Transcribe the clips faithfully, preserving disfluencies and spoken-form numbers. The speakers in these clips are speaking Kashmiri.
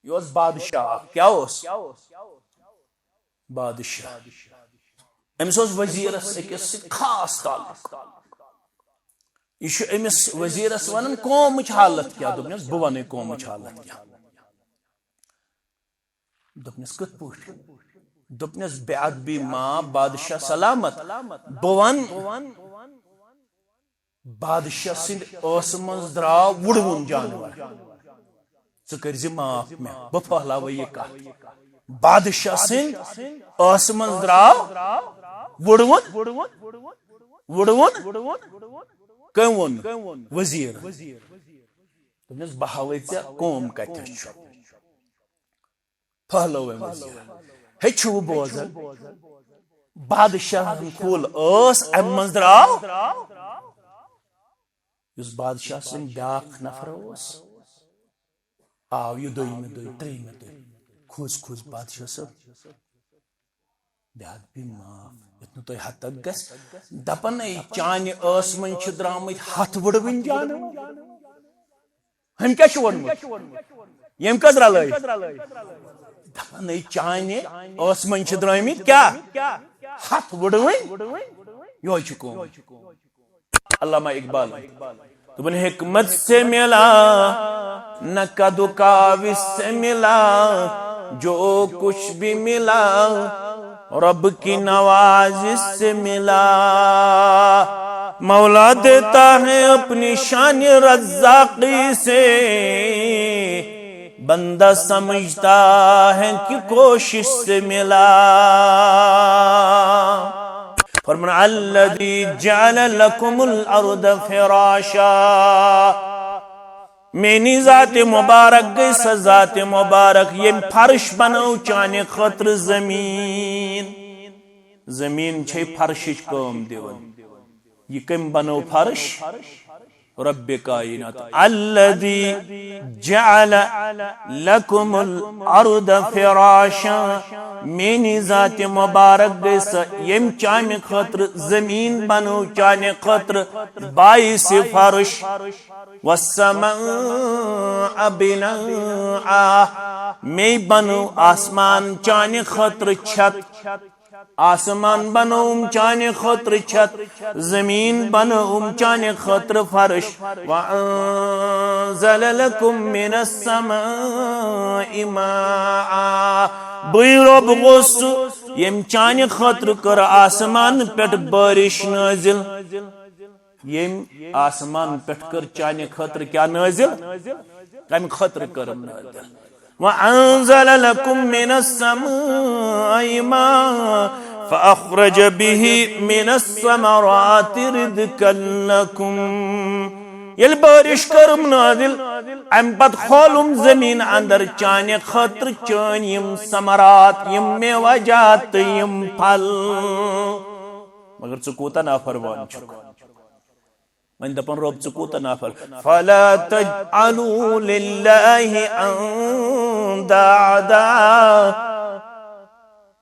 یہِ اوس بادشاہ اکھ۔ کیٛاہ اوس؟ بادشاہ۔ أمِس اوس وزیرس أکِس سۭتۍ خاص تعلق۔ یہِ چھُ أمِس وزیرس ونان، قومٕچ حالت کیٛاہ؟ دوٚپنس، بہٕ ونَے قومٕچ حالت کیٛاہ۔ دوٚپنس، کِتھ پٲٹھۍ؟ دوٚپنس، بے ادبی معاف، بادشاہ سلامت۔ بہٕ ون، بادشاہ سٕنٛدِ ٲسہٕ منٛز درٛاو وُڑوُن جانور۔ ژٕ کٔرۍ زِ معاف مےٚ، بہٕ پھٔہلاوے یہِ کتھ۔ بادشاہ سٕنٛدِ ٲسہٕ منٛز درٛاو وُڑوُن، وُڑوُن۔ کٔمۍ ووٚن؟ وزیر۔ دوٚپنس، بہٕ ہاوے ژےٚ قوم کتٮ۪تھ چھُ۔ پھٔہلٲو أمۍ وزیر۔ ہے، چھُو بوزان؟ بادشاہن کھول ٲس، امہِ منٛز درٛاو۔ یُس بادشاہ سٕنٛدِ بیٛاکھ نفر اوس، آو یہِ دوٚیمہِ دۄہہِ، ترٛیٚیمہِ دۄہہِ۔ کھوٗژ، کھوٗژ بادشاہ صٲب۔ بے ادبی معاف، یُتھ نہٕ تۄہہِ ہتک گژھِ۔ دپان، ہے، چانہِ ٲسہٕ منٛز چھِ درٛامٕتۍ ہتھ وُڑوٕنۍ جانور۔ ہُمۍ کیٛاہ چھُ ووٚنمُت؟ ییٚمۍ کٔژ رلٲوۍ؟ دپان، ہے، چانہِ ٲسہٕ منٛز چھِ درٛٲمٕتۍ کیٛاہ؟ ہتھ وُڑوٕنۍ۔ یِہوٚے چھُ قوم۔ علامہ اقبال۔ دوٚپُن، حکمت سے ملا، نہ کد و کاوش سے ملا، جو کچھ بھی ملا، رب کی نوازش سے ملا۔ مولا دیتا ہے اپنی شان رزاقی سے، بندہ سمجھتا ہے کہ کوشش سے ملا۔ فرمایا، الذی جعل لکم الارض فراشا۔ میٛانہِ ذاتِ مبارک گٔے سۄ ذاتِ مبارک، ییٚمۍ فرش بنٲو چانہِ خٲطرٕ زٔمیٖن۔ زٔمیٖن چھے فرشٕچ کٲم دِوان۔ یہِ کٔمۍ بنٲو فرش؟ رب کائنات۔ الذی جعل لکم الارض فراشا۔ میٛانہِ ذاتِ مبارک گٔے سۄ، ییٚمۍ چانہِ خٲطرٕ زٔمیٖن بنٲو، چانہِ خٲطرٕ باعثِ فرش۔ والسماء بناء۔ مے بنٲو آسمان چانہِ خٲطرٕ چھت۔ آسمان بنووُم چانہِ خٲطرٕ چھت، زٔمیٖن بنٲوٕم چانہِ خٲطرٕ فرش۔ وَأَنزَلَ لَكُم مِّنَ السَّمَاءِ مَاءً۔ بٕے رۄب گوٚو سُہ، ییٚمۍ چانہِ خٲطرٕ کٔر آسمان پٮ۪ٹھ بٲرِش نٲزِل۔ ییٚمۍ آسمان پٮ۪ٹھ کٔر چانہِ خٲطرٕ کیٛاہ نٲزِل؟ کَمہِ خٲطرٕ کٔرٕم نٲزِل؟ وَأَنزَلَ لَكُم مِّنَ السَّمَاءِ مَاءً فَأَخْرَجَ بِهِ مِنَ الثَّمَرَاتِ رِزْقًا لَّكُمْ۔ ییٚلہِ بٲرِش کٔرٕم نٲزِل، اَمہِ پتہٕ کھولُم زٔمیٖن اندر چانہِ خٲطرٕ چٲنۍ یِم ثمرات، یِم میوہ جات تہٕ یِم پھل۔ مگر ژٕ کوٗتاہ نافرمان چھُکھ۔ وۄنۍ دَپان رۄب، ژٕ کوٗتاہ نافر-، فَلَا تَجْعَلُوا لِلَّهِ أَنْدَادًا۔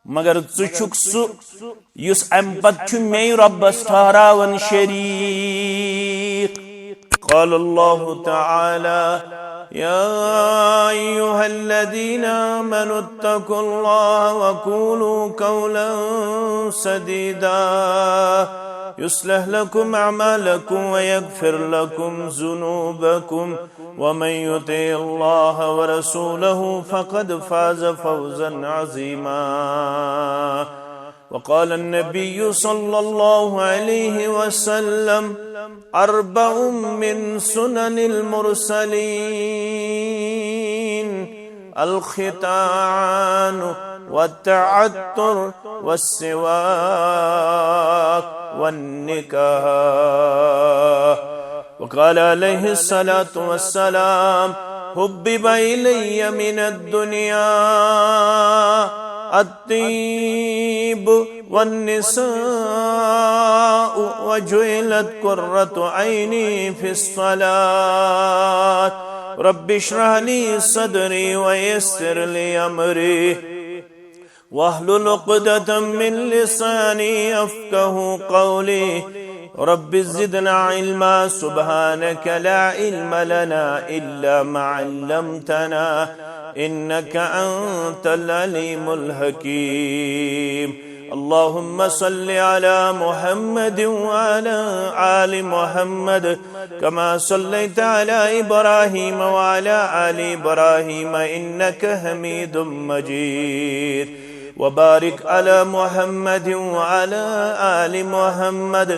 مگر ژٕ چھُکھ سُہ یُس اَمہِ پتہٕ چھُ مے رۄبَس ٹھہراوان شریٖک۔ قال الله تعالى، يا أيها الذين آمنوا اتقوا الله وقولوا قولا سديدا، يصلح لكم أعمالكم ويغفر لكم ذنوبكم، ومن يطع الله ورسوله فقد فاز فوزا عظيما۔ وقال النبي صلى الله عليه وسلم، أربع من سنن المرسلين، الختان والتعطر والسواك والنكاح۔ وقال عليه الصلاة والسلام، حبب إلي من الدنيا الطيب والنساء وجعلت قرة عيني في الصلاة۔ رب اشرح لي صدري ويسر لي أمري واحلل عقدة من لساني يفقهوا قولي۔ رب زدنا علما، سبحانك لا علم لنا إلا ما علمتنا، إنك أنت العليم الحكيم. اللهم صل على محمد وعلى آل محمد، كما صليت على إبراهيم وعلى آل إبراهيم إنك حميد مجيد. وبارك على محمد وعلى آل محمد،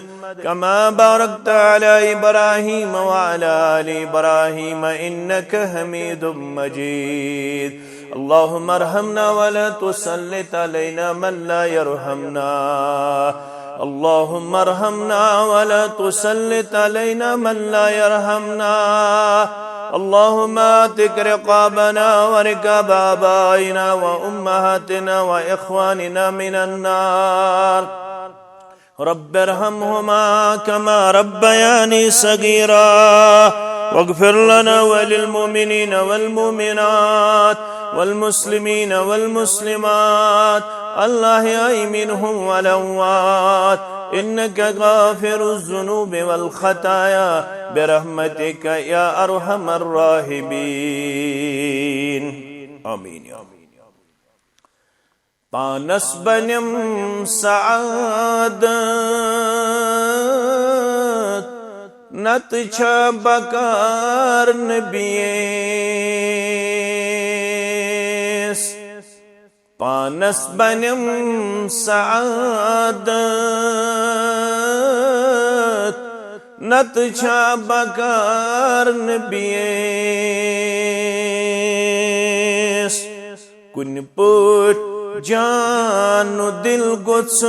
كما باركت على إبراهيم وعلى آل إبراهيم إنك حميد مجيد. اللهم ارحمنا ولا تسلط علينا من لا يرحمنا. اللهم ارحمنا ولا تسلط علينا من لا يرحمنا. اللهم اعتق رقابنا ورقاب آبائنا وأمهاتنا وإخواننا من النار. رب ارحمهما كما ربياني صغيرا، واغفر لنا وللمؤمنين والمؤمنات والمسلمين والمسلمات الأحياء منهم والأموات، إنك غافر الذنوب والخطايا، برحمتك يا أرحم الراحمين. آمين يا رب. پانس بنم سعادت، نتہٕ چھا بکار نبیس۔ پانس بنم سعادت، نتہٕ چھا بکار نبیس۔ کُنہِ پٲٹھۍ جان و دل گوٚژھ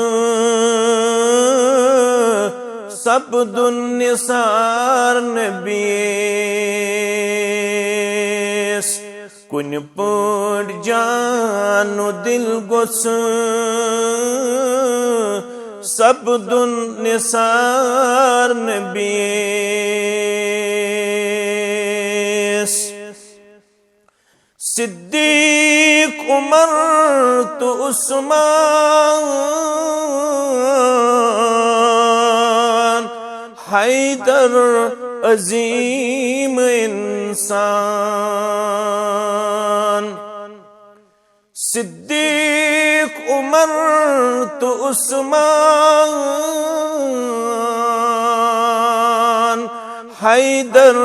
سپدُن نثار نبیس۔ کُنہِ پٲٹھۍ جان و دل گوٚژھ سپدُن نثار نبیس۔ صدیق، عمر تہٕ عثمان، حیدر عظیم انسان۔ صدیق، عمر تہٕ عثمان، حیدر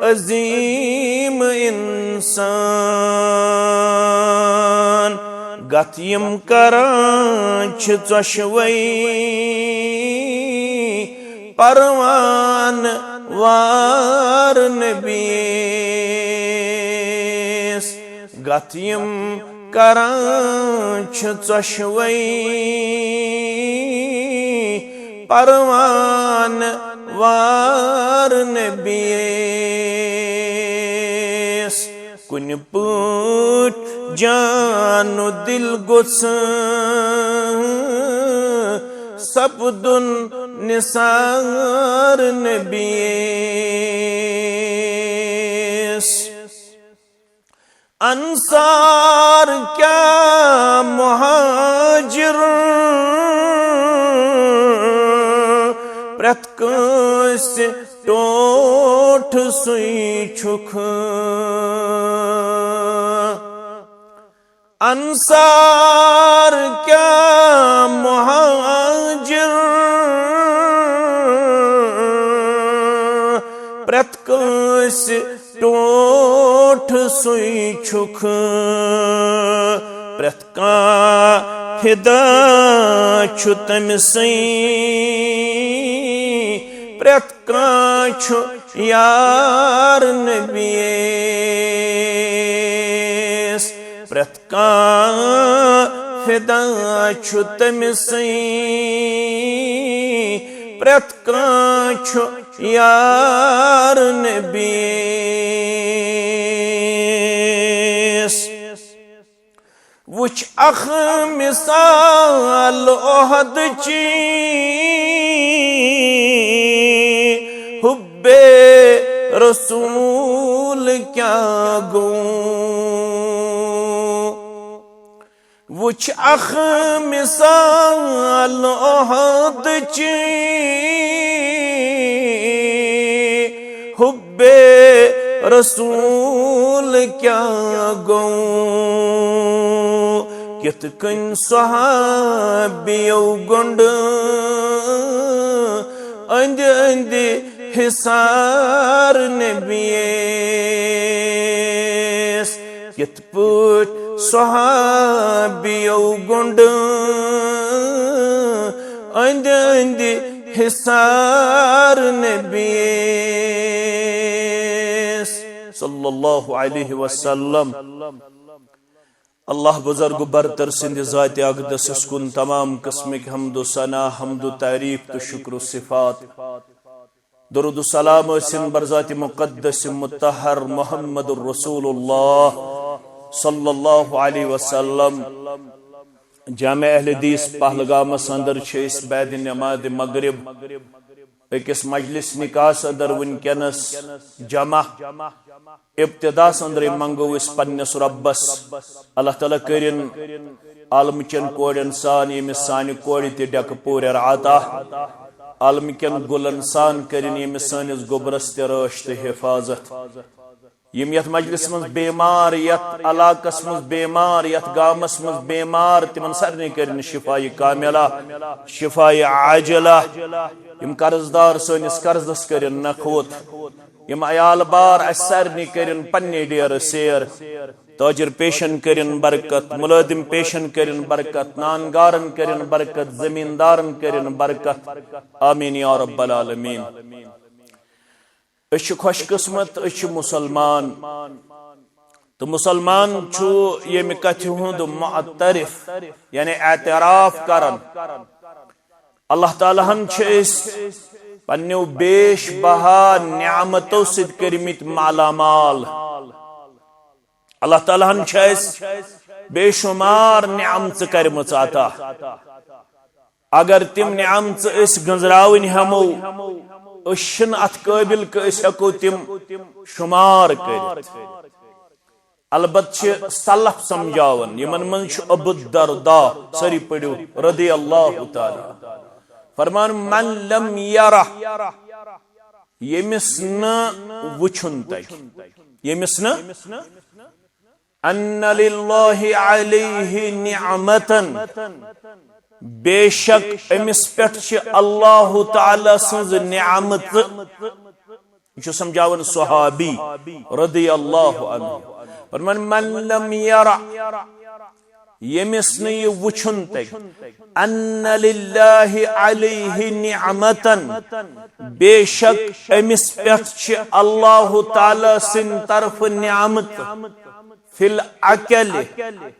عظیم انسان۔ گتھ یِم کران چھِ ژۄشوَے پروان وار نبیس۔ گتھ یِم کران چھِ ژۄشوَے پروان وار نبیس۔ کُنہِ پٲٹھۍ جان و دل گوٚژھ سپدُن نثار نبیس۔ انصار کیا مہاجر، پرٛٮ۪تھ کٲنٛسہِ ٹوٹھ سُے چھُکھ۔ انصار کیا مہاجر، پرٛٮ۪تھ کٲنٛسہِ ٹوٹھ سُے چھُکھ۔ پرٛٮ۪تھ کانٛہہ فدا چھُ تٔمۍ سٕے، پرٛٮ۪تھ کانٛہہ چھُ یار نبیس۔ پرٛٮ۪تھ کانٛہہ فدا چھُ تٔمۍ سٕے، پرٛٮ۪تھ کانٛہہ چھُ یار نبیس۔ وُچھ اکھ مثال احد چی، حب رسول کیا گو۔ وٕچھ اکھ مثال احدٕچ، حب رسول کیٛاہ گوٚو، کِتھ کٔنۍ صحابیو گوٚنٛڈ أنٛدۍ أنٛدۍ حصار نبیَس۔ کِتھ پٲٹھۍ صحابیو گوٚنٛڈ أنٛدۍ أنٛدۍ حصار نبیَس صلی اللہ علیہ وسلم۔ اللہ بزرگ و برتر سٕنٛدِ ذاتِ اقدسس کُن تمام قٕسمٕکۍ حمد و ثنا، حمد و تعریف تہٕ شکر و صفات۔ درود و سلام ٲسِن بر ذاتِ مقدس مطہر محمد رسول اللہ صلی اللہ علیہ وسلم۔ جامع اہل حدیث پہلگامس اندر چھِ أسۍ بعد نماز مغرب أکِس مجلس نکاحس اندر وٕنکیٚنس جمع۔ ابتداہس اندرے منگو أسۍ پننِس رۄبس، اللہ تعالیٰ کٔرِن عالمہٕ چٮ۪ن کورٮ۪ن سان ییٚمِس سانہِ کورِ تہِ ڈٮ۪کہٕ پوٗرٮ۪ر عطا، عالمہٕ کٮ۪ن گُلن سان کٔرِن ییٚمِس سٲنِس گوٚبرس تہِ رٲچھ تہٕ حفاظت۔ یِم یتھ مجلس منٛز بیمار، یتھ علاقس منٛز بیمار، یتھ گامس منٛز بیمار، تِمن سارنٕے کٔرِن شفایہِ کاملہ، شفایہِ عاجلہ۔ یِم قرض دار سٲنِس قرضس کٔرِن نکھوت۔ یِم عیال بار اسہِ سارنٕے کٔرِن پننہِ ڈیرٕ سیر۔ تاجر پیشن کٔرِن برکت، ملٲزم پیشن کٔرِن برکت، نان گارن کٔرِن برکت، زمیٖندارن کٔرِن برکت۔ آمین یا رب العالمین۔ أسۍ چھِ خۄش قسمت، أسۍ چھِ مسلمان۔ تہٕ مسلمان چھُ ییٚمہِ کتھِ ہُنٛد معترف، یعنی اعتراف کران۔ اللہ تعالیٰ ہن چھِ أسۍ پننیو بیش بہا نعمتو سۭتۍ کٔرمٕتۍ مالا مال۔ اللہ تعالیٰ ہن چھِ أسۍ بے شمار نعمژٕ کٔرمٕژ عطا۔ اگر تِم نعمژٕ أسۍ گٔنزراوٕنۍ ہٮ۪مو، أسۍ چھِنہٕ اتھ قٲبل کہِ أسۍ ہٮ۪کو تِم شمار کٔرِتھ۔ البتہ چھِ سلف سمجھاوان، یِمن منٛز چھُ ابو الدرداء، سٲری پٔرِو، رضی اللہ تعالیٰ، فرمان، من لم یرہ، ییٚمِس نہٕ وٕچھُن تگہِ، ییٚمِس نہٕ، ان للہ علیہ نعمتن، بے شک أمِس پٮ۪ٹھ چھِ اللہ تعالیٰ سٕنٛز نعمژٕ۔ یہِ چھُ سمجھاوان صحابی رضی اللہ عنہ۔ فرمان، من لم یرہ، ییٚمِس نہٕ یہِ وٕچھُن تگہِ، ان للہ علیہ نعمتن، بے شک أمِس پٮ۪ٹھ چھِ اللہ تعالیٰ سٕنٛدِ طرفہٕ نعمت، فی الاکل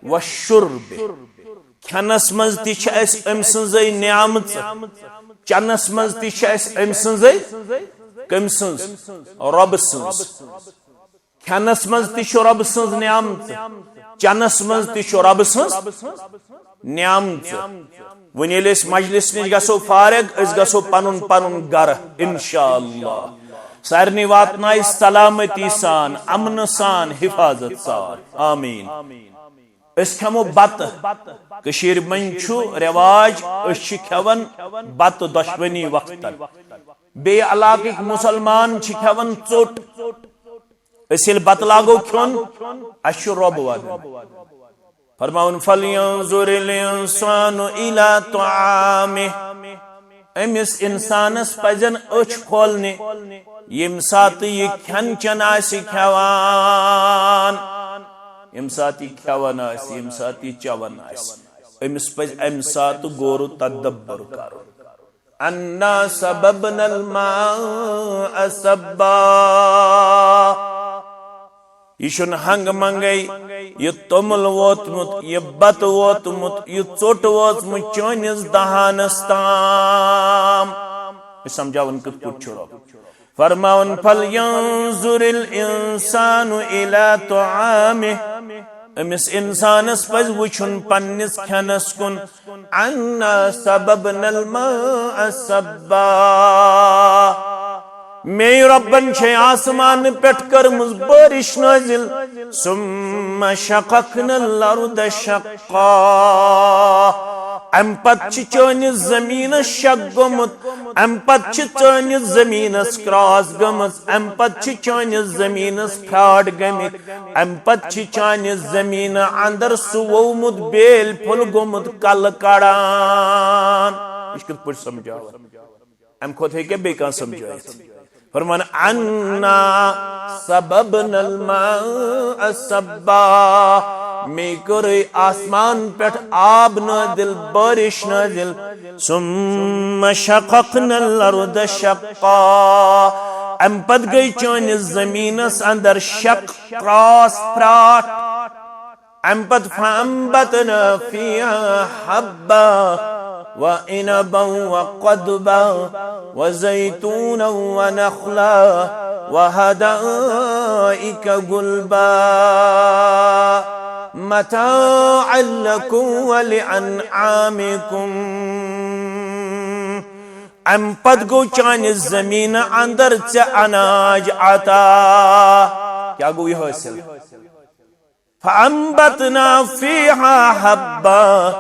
والشرب، کھٮ۪نس منٛز تہِ چھِ اَسہِ أمۍ سٕنٛزٕے نعمژٕ، چنس منٛز تہِ چھِ اَسہِ أمۍ سٕنٛزٕے، کٔمۍ سٕنٛز؟ رۄبہٕ سٕنٛز۔ کھٮ۪نس منٛز تہِ چھُ رۄبہٕ سٕنٛز نعمژٕ، چنس منٛز تہِ چھُ رۄبہٕ سٕنٛز نعمژٕ۔ وۄنۍ ییٚلہِ أسۍ مجلس نِش گژھو فارغ، أسۍ گژھو پنُن پنُن گرٕ انشاءاللہ۔ سارنٕے واتنایہِ سلامتی سان، امنہٕ سان، حفاظت سان۔ آمین۔ أسۍ کھٮ۪مو بتہٕ۔ کٔشیٖرِ منٛز چھُ رٮ۪واج، أسۍ چھِ کھٮ۪وان بتہٕ دۄشوٕنی وقتن۔ بیٚیہِ علاقٕکۍ مُسلمان چھِ کھٮ۪وان ژوٚٹ۔ أسۍ ییٚلہِ بتہٕ لاگو کھیوٚن، اَسہِ چھُ رۄب ودان۔ فرماوُن، فلینظر الانسان الی طعامہ۔ أمِس انسانس پزن أچھ کھولنہِ، ییٚمہِ ساتہٕ یہِ کھٮ۪ن چٮ۪ن آسہِ کھٮ۪وان، ییٚمہِ ساتہٕ یہِ کھٮ۪وان آسہِ، ییٚمہِ ساتہٕ یہِ چٮ۪وان آسہِ، أمِس پزِ امہِ ساتہٕ غور و تدبر کرُن۔ انا صببنا الماء صبا۔ یہِ چھُنہٕ ہنگہٕ منگے یہِ توٚمُل ووتمُت، یہِ بتہٕ ووتمُت، یہِ ژوٚٹ وٲژمٕژ چٲنِس دہانس تام۔ یہِ سمجھاوُن کِتھ پٲٹھۍ چھُ رۄب۔ فرماوُن، فلینظر الانسان الی طعامہ۔ أمِس انسانس پزِ وٕچھُن پننِس کھٮ۪نس کُن۔ انا صببنا الماء صبا۔ مے رۄبن چھے آسمان پٮ۪ٹھ کٔرمٕژ بٲرِش نٲزِل۔ ثم شققنا الارض شقا۔ امہِ پتہٕ چھِ چٲنِس زٔمیٖنس شق گوٚمُت، امہِ پتہٕ چھِ چٲنِس زٔمیٖنس کراس گٔمٕژ، امہِ پتہٕ چھِ چٲنِس زٔمیٖنس پھراٹ گٔمٕتۍ، امہِ پتہٕ چھِ چانہِ زٔمیٖنہٕ اندر سُہ وومُت بیلۍ پھوٚل گوٚمُت کلہٕ کڑان۔ یہِ چھُ کِتھ پٲٹھۍ سمجھاوان؟ امہِ کھۄتہٕ ہیٚکہِ بیٚیہِ کانٛہہ سمجھٲیِتھ؟ فرمان، انا صببنا الماء صبا۔ مے کٔرٕے آسمان پٮ۪ٹھ آب نٲزِل، بٲرِش نٲزِل۔ ثم شققنا الارض شقا۔ امہِ پتہٕ گٔے چٲنِس زٔمیٖنس اندر شق، کراس، پھراٹ۔ امہِ پتہٕ فانبتنا فیہا حبا وعنبا وقضبا وزیتونا ونخلا وحدائق غلبا متاعا لکم ولانعامکم۔ امہِ پتہٕ گوٚو چانہِ زٔمیٖنہٕ اندر ژےٚ اناج عطا۔ کیٛاہ گوٚو یہِ حٲصِل؟ فانبتنا فیہا حبا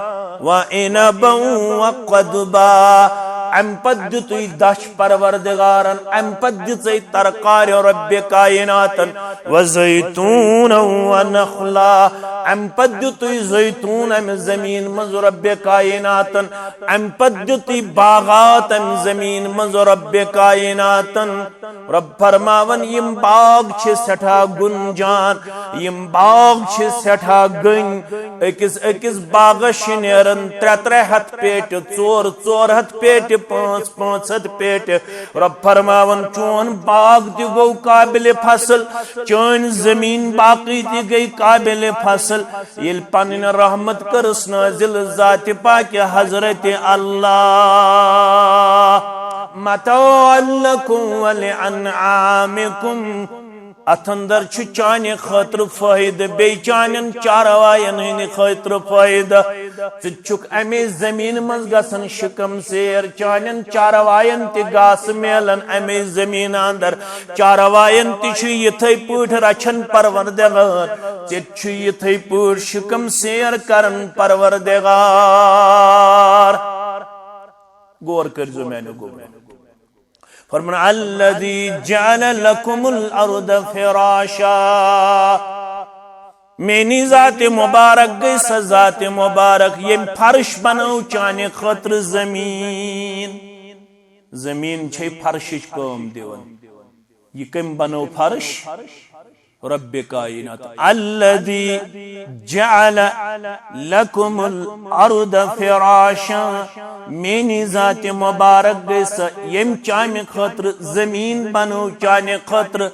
وعنبا وقضبا۔ امہِ پتہٕ دِتُے دچھ پروردگارن، امہِ پتہٕ دِژے ترکارِ رۄبِ کایناتن، وزیتونا ونخلا۔ امہِ پتہٕ دِتُے زیتون امہِ زٔمیٖن منٛز رۄبِ کایناتن، امہِ پتہٕ دِتُے باغات امہِ زٔمیٖن منٛز رۄبِ کایناتن۔ رۄب فرماوان، یِم باغ چھِ سٮ۪ٹھاہ گُنجان، یِم باغ چھِ سٮ۪ٹھاہ گٔنۍ۔ أکِس أکِس باغس چھِ نیران ترٛےٚ ترٛےٚ ہتھ پیٹہِ، ژور ژور ہتھ پیٹہِ، پانٛژھ پانٛژھ ہتھ پیٹہِ۔ رۄب فرماوان، چون باغ تہِ گوٚو قابلِ فصل، چٲنۍ زٔمیٖن باقٕے تہِ گٔے قابلِ فصل۔ ییٚلہِ پنٕنۍ رحمت کٔرٕس نٲزِل ذاتِ پاکہِ حضرتِ اللہ، متاعا لکم ولانعامکم، اتھ اندر چھُ چانہِ خٲطرٕ فٲیدٕ، بیٚیہِ چانٮ۪ن چارواین ہٕنٛدِ خٲطرٕ فٲیدٕ۔ ژٕ چھُکھ امے زٔمیٖنہِ منٛز گژھان شِکم سیر، چانٮ۪ن چارواین تہِ گاسہٕ میلان امے زٔمیٖنہٕ اندر۔ چارواین تہِ چھُ یِتھے پٲٹھۍ رچھان پروردگار، ژےٚ تہِ چھُ یِتھے پٲٹھۍ شِکم سیر کران پروردگار۔ غور کٔرزیو میانیو گوبرو۔ فرمان، الذی جعل لکم الارض فراشا۔ میٲنی ذاتِ مبارک گٔے سۄ ذاتِ مبارک، ییٚمۍ فرش بنٲو چانہِ خٲطرٕ زٔمیٖن۔ زٔمیٖن چھے فرشٕچ کٲم دِوان۔ یہِ کٔمۍ بنٲو فرش؟ رۄبِ کاینات۔ الذی جعل لکم الارض فراشا۔ میٲنی ذاتِ مبارک گٔے سۄ، ییٚمۍ چانہِ خٲطرٕ زٔمیٖن بنٲو، چانہِ خٲطرٕ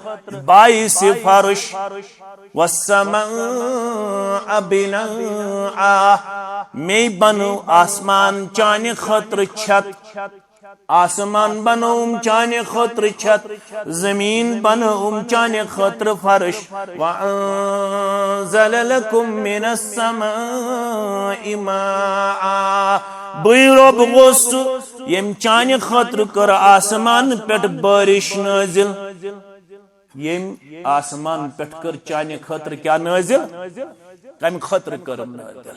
باعثِ فرش۔ والسماء بناء۔ مے بنٲو آسمان چانہِ خٲطرٕ چھت۔ آسمان بنووُم چانہِ خٲطرٕ چھت، زٔمیٖن بنٲوٕم چانہِ خٲطرٕ فرش۔ وَأَنزَلَ لَكُم مِّنَ السَّمَاءِ مَاءً۔ بٕے رۄب گوٚوس سُہ، ییٚمۍ چانہِ خٲطرٕ کٔر آسمان پٮ۪ٹھ بٲرِش نٲزِل۔ ییٚمۍ آسمان پٮ۪ٹھ کٔر چانہِ خٲطرٕ کیٛاہ نٲزِل؟ کَمہِ خٲطرٕ کٔرٕم نٲزِل؟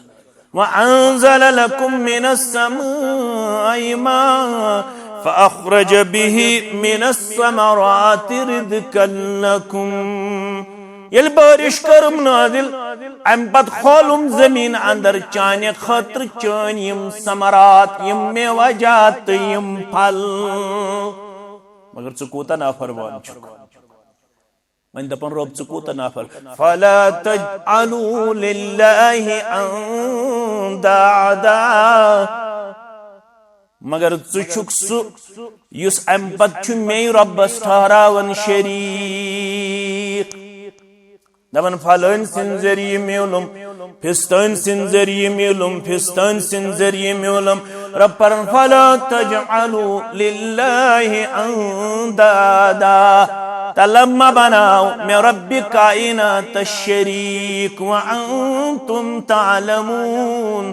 وَأَنزَلَ لَكُم مِّنَ السَّمَاءِ مَاءً فَأَخْرَجَ بِهِ مِنَ الثَّمَرَاتِ رِزْقًا لَّكُمْ۔ ییٚلہِ بٲرِش کٔرٕم نٲزِل، اَمہِ پتہٕ کھولُم زٔمیٖن اندر چانہِ خٲطرٕ چٲنۍ یِم ثمرات، یِم میوہ جات تہٕ یِم پھل۔ مگر ژٕ کوٗتاہ نافرمان چھُکھ۔ وۄنۍ دپان رۄب، ژٕ کوٗتاہ نافر-، فَلَا تَجْعَلُوا لِلَّهِ أَنْدَادًا۔ مگر ژٕ چھُکھ سُہ یُس اَمہِ پتہٕ چھُ مے رۄبس ٹھہراوان شریٖک۔ دپان فلٲنۍ سٕنٛدِ ذٔریعہٕ میوٗلُم، فِستٲنۍ سٕنٛدِ ذٔریعہٕ میوٗلُم، فِستٲنۍ سٕنٛدِ ذٔریعہٕ میوٗلُم۔ رۄب پران، فَلَا تَجْعَلُوا لِلَّهِ أَنْدَادًا۔ تلہ مہ بناو مےٚ رۄبِ کائنات شریٖک، وَأَنْتُمْ تَعْلَمُونَ۔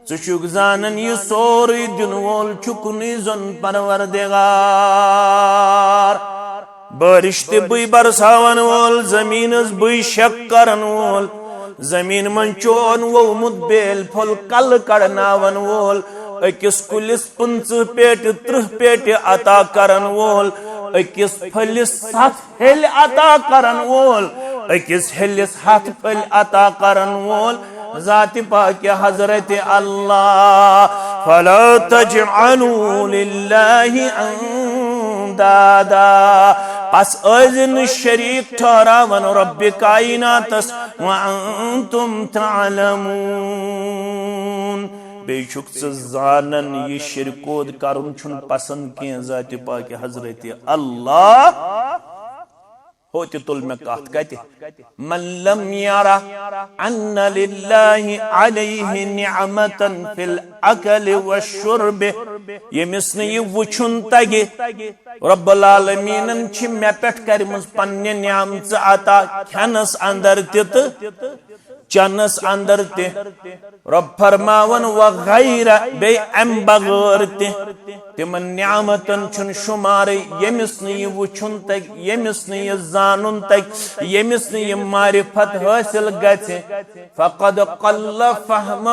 ژٕ چھُکھ زانان یہِ سورُے دِنہٕ وول چھُ کُنُے زوٚن پروردگار۔ بارش تہِ بٕے برساون وول، زٔمیٖنس بٕے شک کرن وول، زٔمیٖن منٛز چون وومُت بیل پھوٚل کلہٕ کڑناون وول، أکِس کُلِس پٕنٛژٕہ پیٹہِ، تٕرٛہ پیٹہِ عطا کرن وول، أکِس پھٔلِس ستھ پھٔلۍ عطا کرن وول، أکِس ہیٚلِس ہتھ پھٔلۍ عطا کرن وول، ذات پاک حضرت اللہ۔ فلا تجعلوا للہ اندادا، پس ٲسۍزِ نہٕ شریٖک ٹھہراوان رب کائناتس، وانتم تعلمون، بیٚیہِ چھُکھ ژٕ زانان یہِ شرکود کرُن چھُنہٕ پسند کینٛہہ ذات پاک حضرت اللہ۔ ہو تہِ تُل مےٚ کتھ کتہِ؟ من لم ير ان للہ علیہ نعمة فی الاکل والشرب، ییٚمِس نہٕ یہِ وٕچھُن تگہِ رب العالمینن چھِ مےٚ پٮ۪ٹھ کرِمٕژ پننہِ نعمژٕ عطا کھٮ۪نس اندر تہِ تہٕ چنس اندر تہِ۔ رب فرماون وغیرہ، بیٚیہِ امہِ بغٲر تہِ۔ تِمن نعمتن چھُنہٕ شُمارٕے، ییٚمِس نہٕ یہِ وُچھُن تگہِ، ییٚمِس نہٕ یہِ زانُن تگہِ، ییٚمِس نہٕ یہِ معرفت حٲصِل گژھِ۔ فقد قل فہمہ،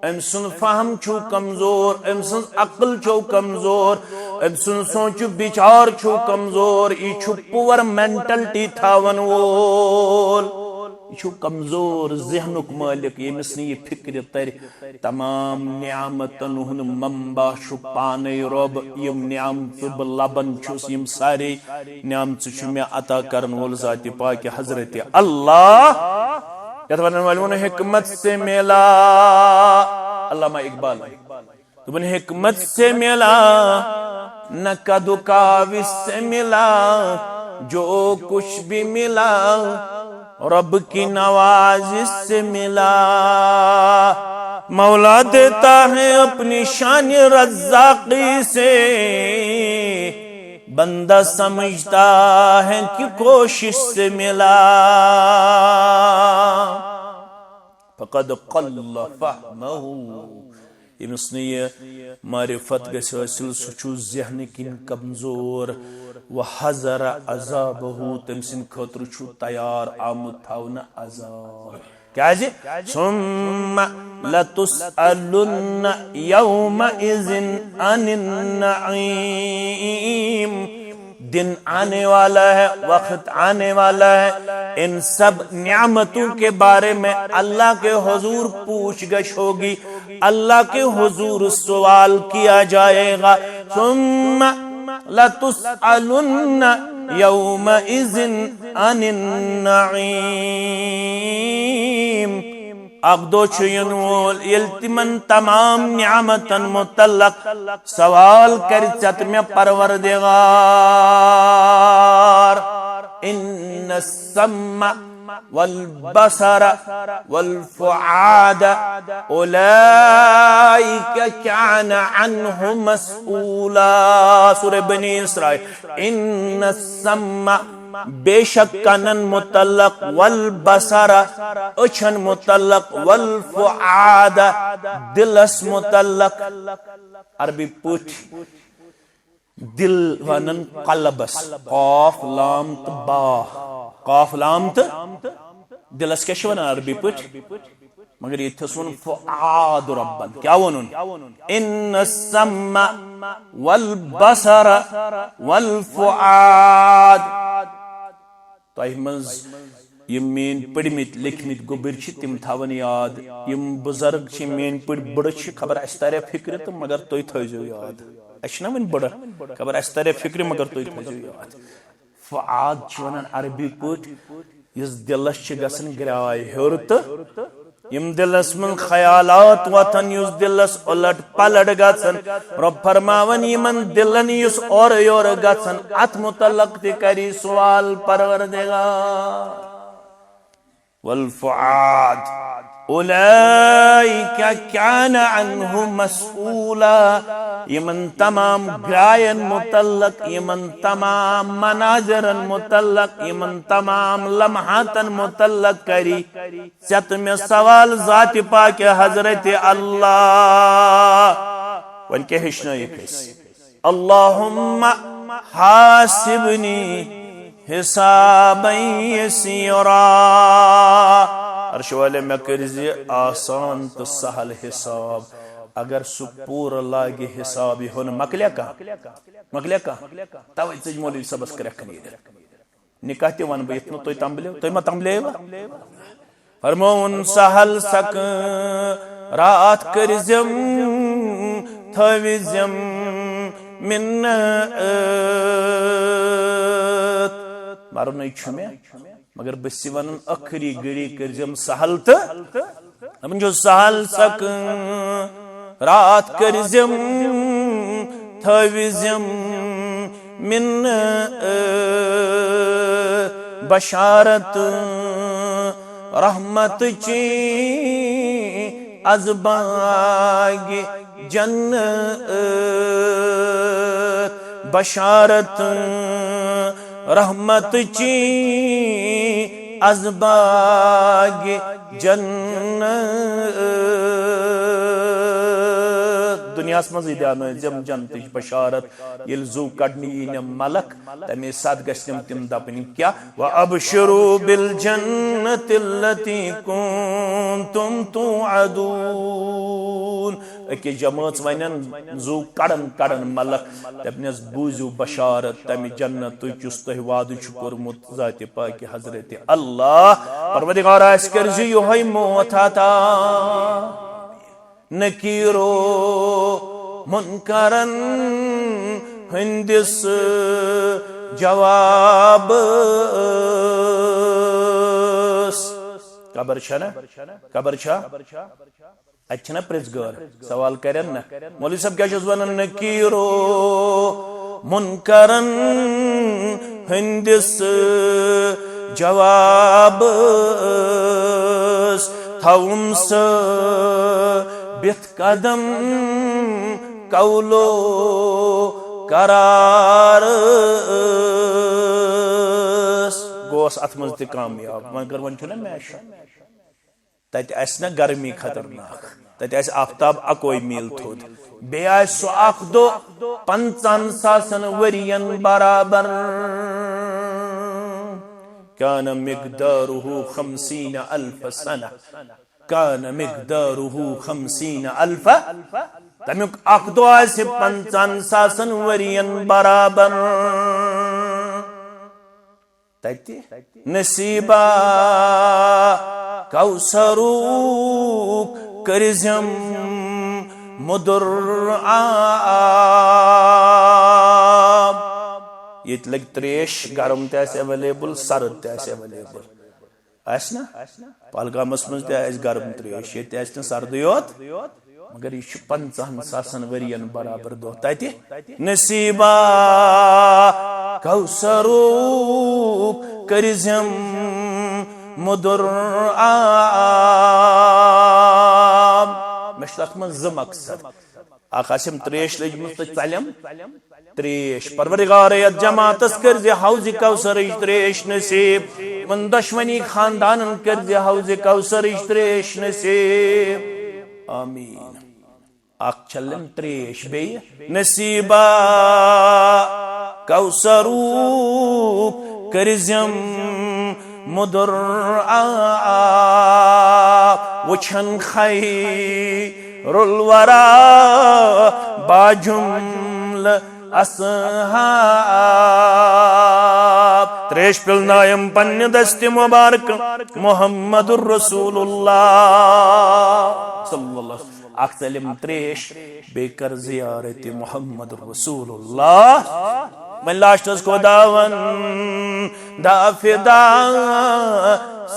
أمۍ سُنٛد فہم چھُ کمزور، أمۍ سٕنٛز عقل چھو کمزور، أمۍ سُنٛد سونٛچُک بِچار چھُ کمزور، یہِ چھُ پُور مینٹلٹی تھاون وول، یہِ چھُ کمزور ذہنُک مٲلِک، ییٚمِس نہٕ یہِ فِکرِ ترِ۔ تمام نعمتن ہُنٛد منبع چھُ پانے رۄب، یِم نعمژٕ بہٕ لبن چھُس، یِم سارے نعمژٕ چھُ مےٚ عطا کرن وول ذاتِ پاکِ حضرتِ اللہ۔ یتھ ونن والہِ ووٚن، حکمت سے ملا، علامہ اقبال۔ دوٚپُن، حکمت سے ملا، نہ کد و کاوش سے ملا، جو کچھ بھی ملا، رب کی نوازش سے ملا۔ مولا دیتا ہے اپنی شان رزاقی سے، بندہ سمجھتا ہے کہ کوشش سے ملا۔ فقد قل فہمہ، ییٚمِس نہٕ یہِ معرفت گژھِ حٲصِل، سُہ چھُ ذہنہٕ کِنۍ کمزور۔ وحضر عذابہ، تٔمۍ سٕنٛدِ خٲطرٕ چھُ تیار آمُت تھاونہٕ عذاب۔ کیازِ؟ ثم لتسألن یومئذ عن النعیم۔ دن آنے والا ہے، وقت آنے والا ہے، ان سب نعمتوں کے بارے میں اللہ کے حضور پوچھ گچھ ہوگی، اللہ کے حضور سوال کیا جائے گا۔ ثم لتسألن یومئذ عن النعیم۔ اکھ دۄہ چھُ یِنہٕ وول، ییٚلہِ تِمن تمام نعمتن متعلق سوال کرِ، ژےٚ تہٕ مےٚ پروردگار۔ ان السمع والبصر والفؤاد اولئک کان عنہ مسئولا۔ سورہ بنی اسرائیل۔ ان السمع، بے شک کنن متعلق، والبصر، أچھن متعلق، والفؤاد، دلس متعلق۔ عربی پٲٹھۍ دل ونن قلبس، قاف لام تہٕ با، قاف لام تہٕ دلس کیٛاہ چھِ ونان عربی پٲٹھۍ؟ مگر ییٚتہِ تھَس ووٚن فؤاد ربن۔ کیٛاہ ووٚنُن؟ ان السمع والبصر والفؤاد۔ تۄہہِ منٛز یِم میٲنۍ پٔرمٕتۍ لیکھمٕتۍ گوٚبٕرۍ چھِ، تِم تھاوَن یاد۔ یِم بُزرگ چھِ، میٲنۍ پٲٹھۍ بٕڑٕ چھِ، خبر اَسہِ تَرِ فِکرِ تہٕ مگر تُہۍ تھٲیزیو یاد۔ اَسہِ چھِنہ وۄنۍ بٕڑٕ، خبر اَسہِ تَرِ فِکرِ مگر تُہۍ تھٲیزیو یاد۔ فؤاد چھِ وَنان عربی پٲٹھۍ یُس دِلَس چھِ گژھان گرٛاے ہیوٚر تہٕ یِم دِلَس منٛز خیالات وۄتھان، یُس دِلَس اُلٹ پلٹ گژھان، رۄب فرماوان یِمن دِلن یُس اورٕ یورٕ گژھان، اتھ متعلق تہِ کری سوال پروردگار۔ والفؤاد اولئک کان عنہ مسئولا، یِمن تمام گراین متعلق، یِمن تمام مناظرن متعلق، یِمن تمام لمحاتن متعلق کری ژےٚ تہٕ مےٚ سوال ذاتِ پاکِ حضرت اللہ۔ وۄنۍ کیٛاہ ہیٚچھنٲیِکھ أسۍ؟ اللہم حاسبنی حسابا یسیرا۔ عرش والے، مےٚ کٔرۍ زِ آسان تہٕ سہل حساب۔ اگر سُہ پوٗرٕ لاگہِ حساب، یہِ ہُن مۄکلیا کانٛہہ؟ مۄکلیا کانٛہہ؟ توے ژٔج مولوی صٲبس کرٛٮ۪کھ نیٖرِتھ۔ نکاح تہِ ونہٕ بہٕ یِتھ نہٕ تُہۍ تنبلیو، تُہۍ ما تنبلیوا؟ فرمووُن سہل سکرات کٔرزم، تھٲوزم منت۔ مرنٕے چھُ مےٚ، مگر بہٕ چھُس ونان ٲخری گھڑی کٔرزم سہل تہٕ دپان چھُ سہل سکرات کٔرزم، تھٲوزم منت۔ بشارت رحمت چی از باغ جنت، بشارت رحمت چی از باغ جنت۔ دنیاہس منٛزٕے دیانٲوزٮ۪م جنتٕچ بشارت۔ ییٚلہِ زُو کڑنہِ یی نہٕ ملک، تمے ساتہٕ گژھِ تِم تِم دپٕنۍ کیٛاہ؟ وَأَبْشِرُوا بِالْجَنَّةِ الَّتِي كُنْتُمْ تُوعَدُونَ۔ أکِس جمٲژ ونن زُو کڑن کڑن ملک، دپنس بوٗزِو بشارت تمہِ جنتٕچ یُس تۄہہِ وعدٕ چھُ کوٚرمُت ذاتِ پاکہِ حضرت اللہ۔ پروردگار، اسہِ کٔرزِ یِہوٚے موت عطا۔ نکیرو منکرن ہندس جوابس۔ قبر چھا نا؟ قبر چھا؟ اتہِ چھنا پرٛژھ گٲر، سوال کرن نا۔ مولوی صٲب کیٛاہ چھُس ونان؟ نکیرو منکرن ہندس جوابس تھاوُن ثٲبت قدم قولو قرارس۔ گوس اتھ منٛز تہِ کامیاب، مگر وۄنۍ چھُنہ مےٚ شک۔ تتہِ آسہِ نہ گرمی خطرناک، تتہِ آسہِ آفتاب اکوے میل تھوٚد، بیٚیہِ آسہِ سُہ اکھ دۄہ پنژاہن ساسن ؤرین برابر۔ کان مقدارہ خمسین الف سنہ، کان مقدارہ خمسین الف۔ تمیُک اکھ دۄہ آسہِ پنژاہن ساسن ؤرین برابر۔ تتہِ نصیبہ کوثرُک کٔرزم مُدُر آب۔ ییٚتہِ لگہِ تریش، گرم تہِ آسہِ available، سرد تہِ آسہِ available۔ آسہِ نا؟ پہلگامس منٛز تہِ آسہِ گرم تریش، ییٚتہِ آسہِ نہٕ سردٕے یوت۔ مگر یہِ چھُ پنژاہن ساسن ؤرین برابر دۄہ تتہِ۔ نصیبہ کوثرُک کٔرزم مُدُر آب۔ مےٚ چھُ تتھ منٛز زٕ مقصد۔ اکھ آسٮ۪م تریش لٔجمٕژ تہٕ ژلٮ۪م تریش۔ پروردگار، یتھ جماعتس کٔرزِ حوض کوثرٕچ تریش نصیب۔ یِمن دۄشوٕنی خاندانن کٔرزِ حوض کوثرٕچ تریش نصیب۔ آمین۔ اکھ چھلم تریش، بیٚیہِ نصیبہ کوثرُک کٔرزم مُدُر آب۔ وٕچھن خیر الورا باجملہ اصحاب۔ تریش پِلنایم پننہِ دستِ مبارک محمد رسول اللہ صلی اللہ علیہ وسلم۔ اکھ ژلم تریش، بیٚیہِ کر زیارت محمد رسول اللہ۔ وۄنۍ لاسٹس خداون دا فدا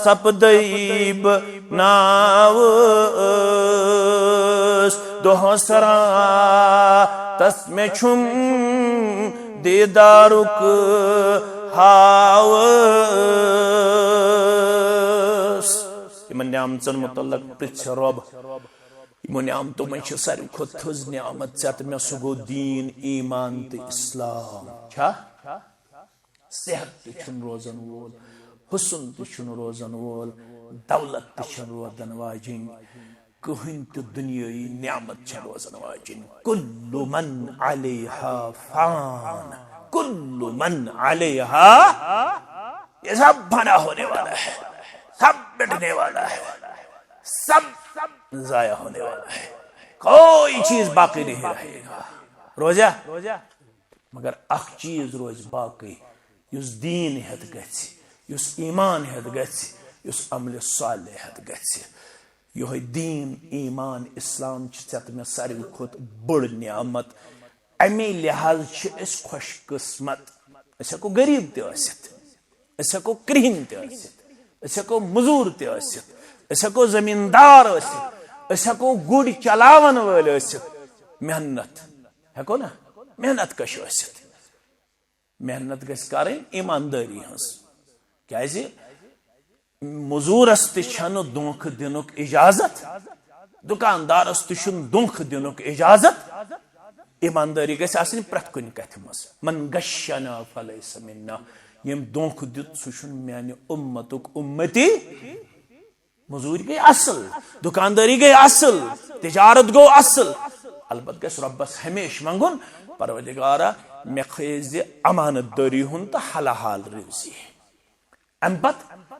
سپدے بہٕ ناوس۔ دۄہس راتس مےٚ چھُم دیدارُک ہاوس۔ یِمن نعمژن متعلق پرژھ رۄب۔ یِمو نعمتو منٛز چھِ ساروی کھۄتہٕ تھٔز نعمت ژےٚ تہٕ مےٚ، سُہ گوٚو دیٖن، ایمان تہٕ اسلام۔ چھا؟ صحت تہِ چھُنہٕ روزن وول، حسن تہِ چھُنہٕ روزن وول، دولت تہِ چھَنہٕ روزن واجِنۍ، کٕہٕنۍ تہِ دُنیٲیی نعمت چھَنہٕ روزن واجِنۍ۔ کل من علیہا فان۔ کل من علیہا، یہ سب فنا ہونے والا ہے، سب مٹنے والا ہے، سب ضائع ہونے والا ہے، کوئی چیز باقی نہیں رہے گا۔ روزہ، مگر اکھ چیز روزِ باقی، یُس دین ہیتھ گژھِ، یُس ایمان ہیتھ گژھِ، یُس عملِ صالح ہیتھ گژھِ۔ یہے دین، ایمان، اسلام چھِ ژےٚ تہٕ مےٚ ساروی کھۄتہٕ بٔڑ نعمت۔ امی لحاظ چھِ أسۍ خۄش قسمت۔ أسۍ ہٮ۪کو غریب تہِ ٲسِتھ، أسۍ ہٮ۪کو کرٛہِنۍ تہِ ٲسِتھ، أسۍ ہٮ۪کو مٔزوٗر تہِ ٲسِتھ، أسۍ ہٮ۪کو زٔمیٖندار ٲسِتھ، أسۍ ہٮ۪کو گُرۍ چلاون وٲلۍ ٲسِتھ، محنت ہٮ۪کو نا، محنت کش ٲسِتھ۔ محنت گژھِ کرٕنۍ ایماندٲری ہٕنٛز۔ کیازِ؟ مٔزوٗرس تہِ چھنہٕ دھوکہٕ دِنُک اجازت، دُکاندارس تہِ چھُنہٕ دھوکہٕ دِنُک اجازت۔ ایماندٲری گژھِ آسٕنۍ پرٛٮ۪تھ کُنہِ کتھِ منٛز۔ من غشنا فلیس منا۔ ییٚمۍ دھوکہٕ دیُت، سُہ چھُنہٕ میانہِ اُمتُک اُمتی۔ مٔزوٗرۍ گٔے اصل، دُکاندٲری گٔے اصل، تجارت گوٚو اصل۔ البتہ گژھِ رۄبس ہمیشہِ منٛگُن، پروردگارا، مےٚ کھٲیزِ امانت دٲری ہُنٛد تہٕ حلال روزی۔ امہِ پتہٕ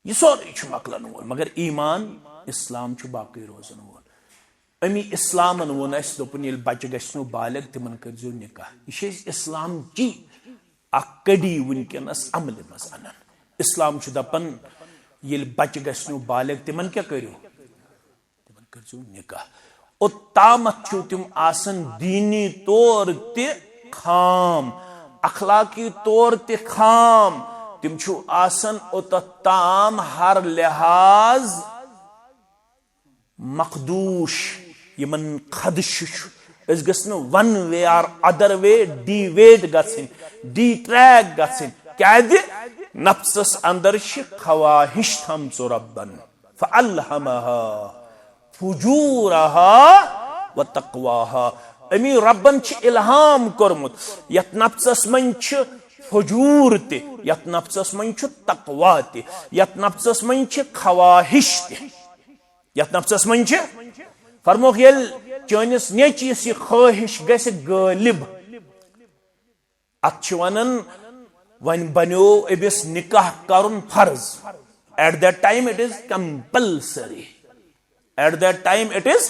یہِ سورُے چھُ مۄکلن وول، مگر ایمان، اسلام چھُ باقٕے روزن وول۔ امی اسلامن ووٚن اسہِ، دوٚپُن، ییٚلہِ بچہِ گژھِ نو بالغ، تِمن کٔرزیو نکاح۔ یہِ چھِ أسۍ اسلام چی اکھ کڑی وٕنکیٚنس عملہِ منٛز انان۔ اسلام چھُ دپان، ییٚلہِ بچہِ گژھِ نو بالغ، تِمن کیٛاہ کٔرِو؟ تِمن کٔرزیو نکاح۔ اوٚتامتھ چھِو تِم آسان دینی طور تہِ خام، اخلاقی طور تہِ خام۔ تِم چھِو آسان اوٚتتھ تام ہر لحاظ مخدوش، یِمن خدشہٕ چھُ۔ أسۍ گٔژھ نہٕ one way or other way deviate گژھٕنۍ، detract گژھٕنۍ۔ کیازِ؟ نفسس اندر چھِ خواہش تھٲمژٕ رۄبن۔ فَأَلْهَمَهَا فُجُورَهَا وَتَقْوَاهَا۔ امی رۄبن چھُ الہام کوٚرمُت، یتھ نفسس منٛز چھُ فجور تہِ، یتھ نفسس منٛز چھُ تقوا تہِ، یتھ نفسس منٛز چھِ خواہش تہِ، یتھ نفسس منٛز چھِ۔ فرموکھ، ییٚلہِ چٲنِس نیچوِس یہِ خٲہِش گژھِ غٲلب، اتھ چھِ ونان، وۄنۍ بنیو أمِس نکاح کرُن فرض۔ At that time it is compulsory. At that time it is،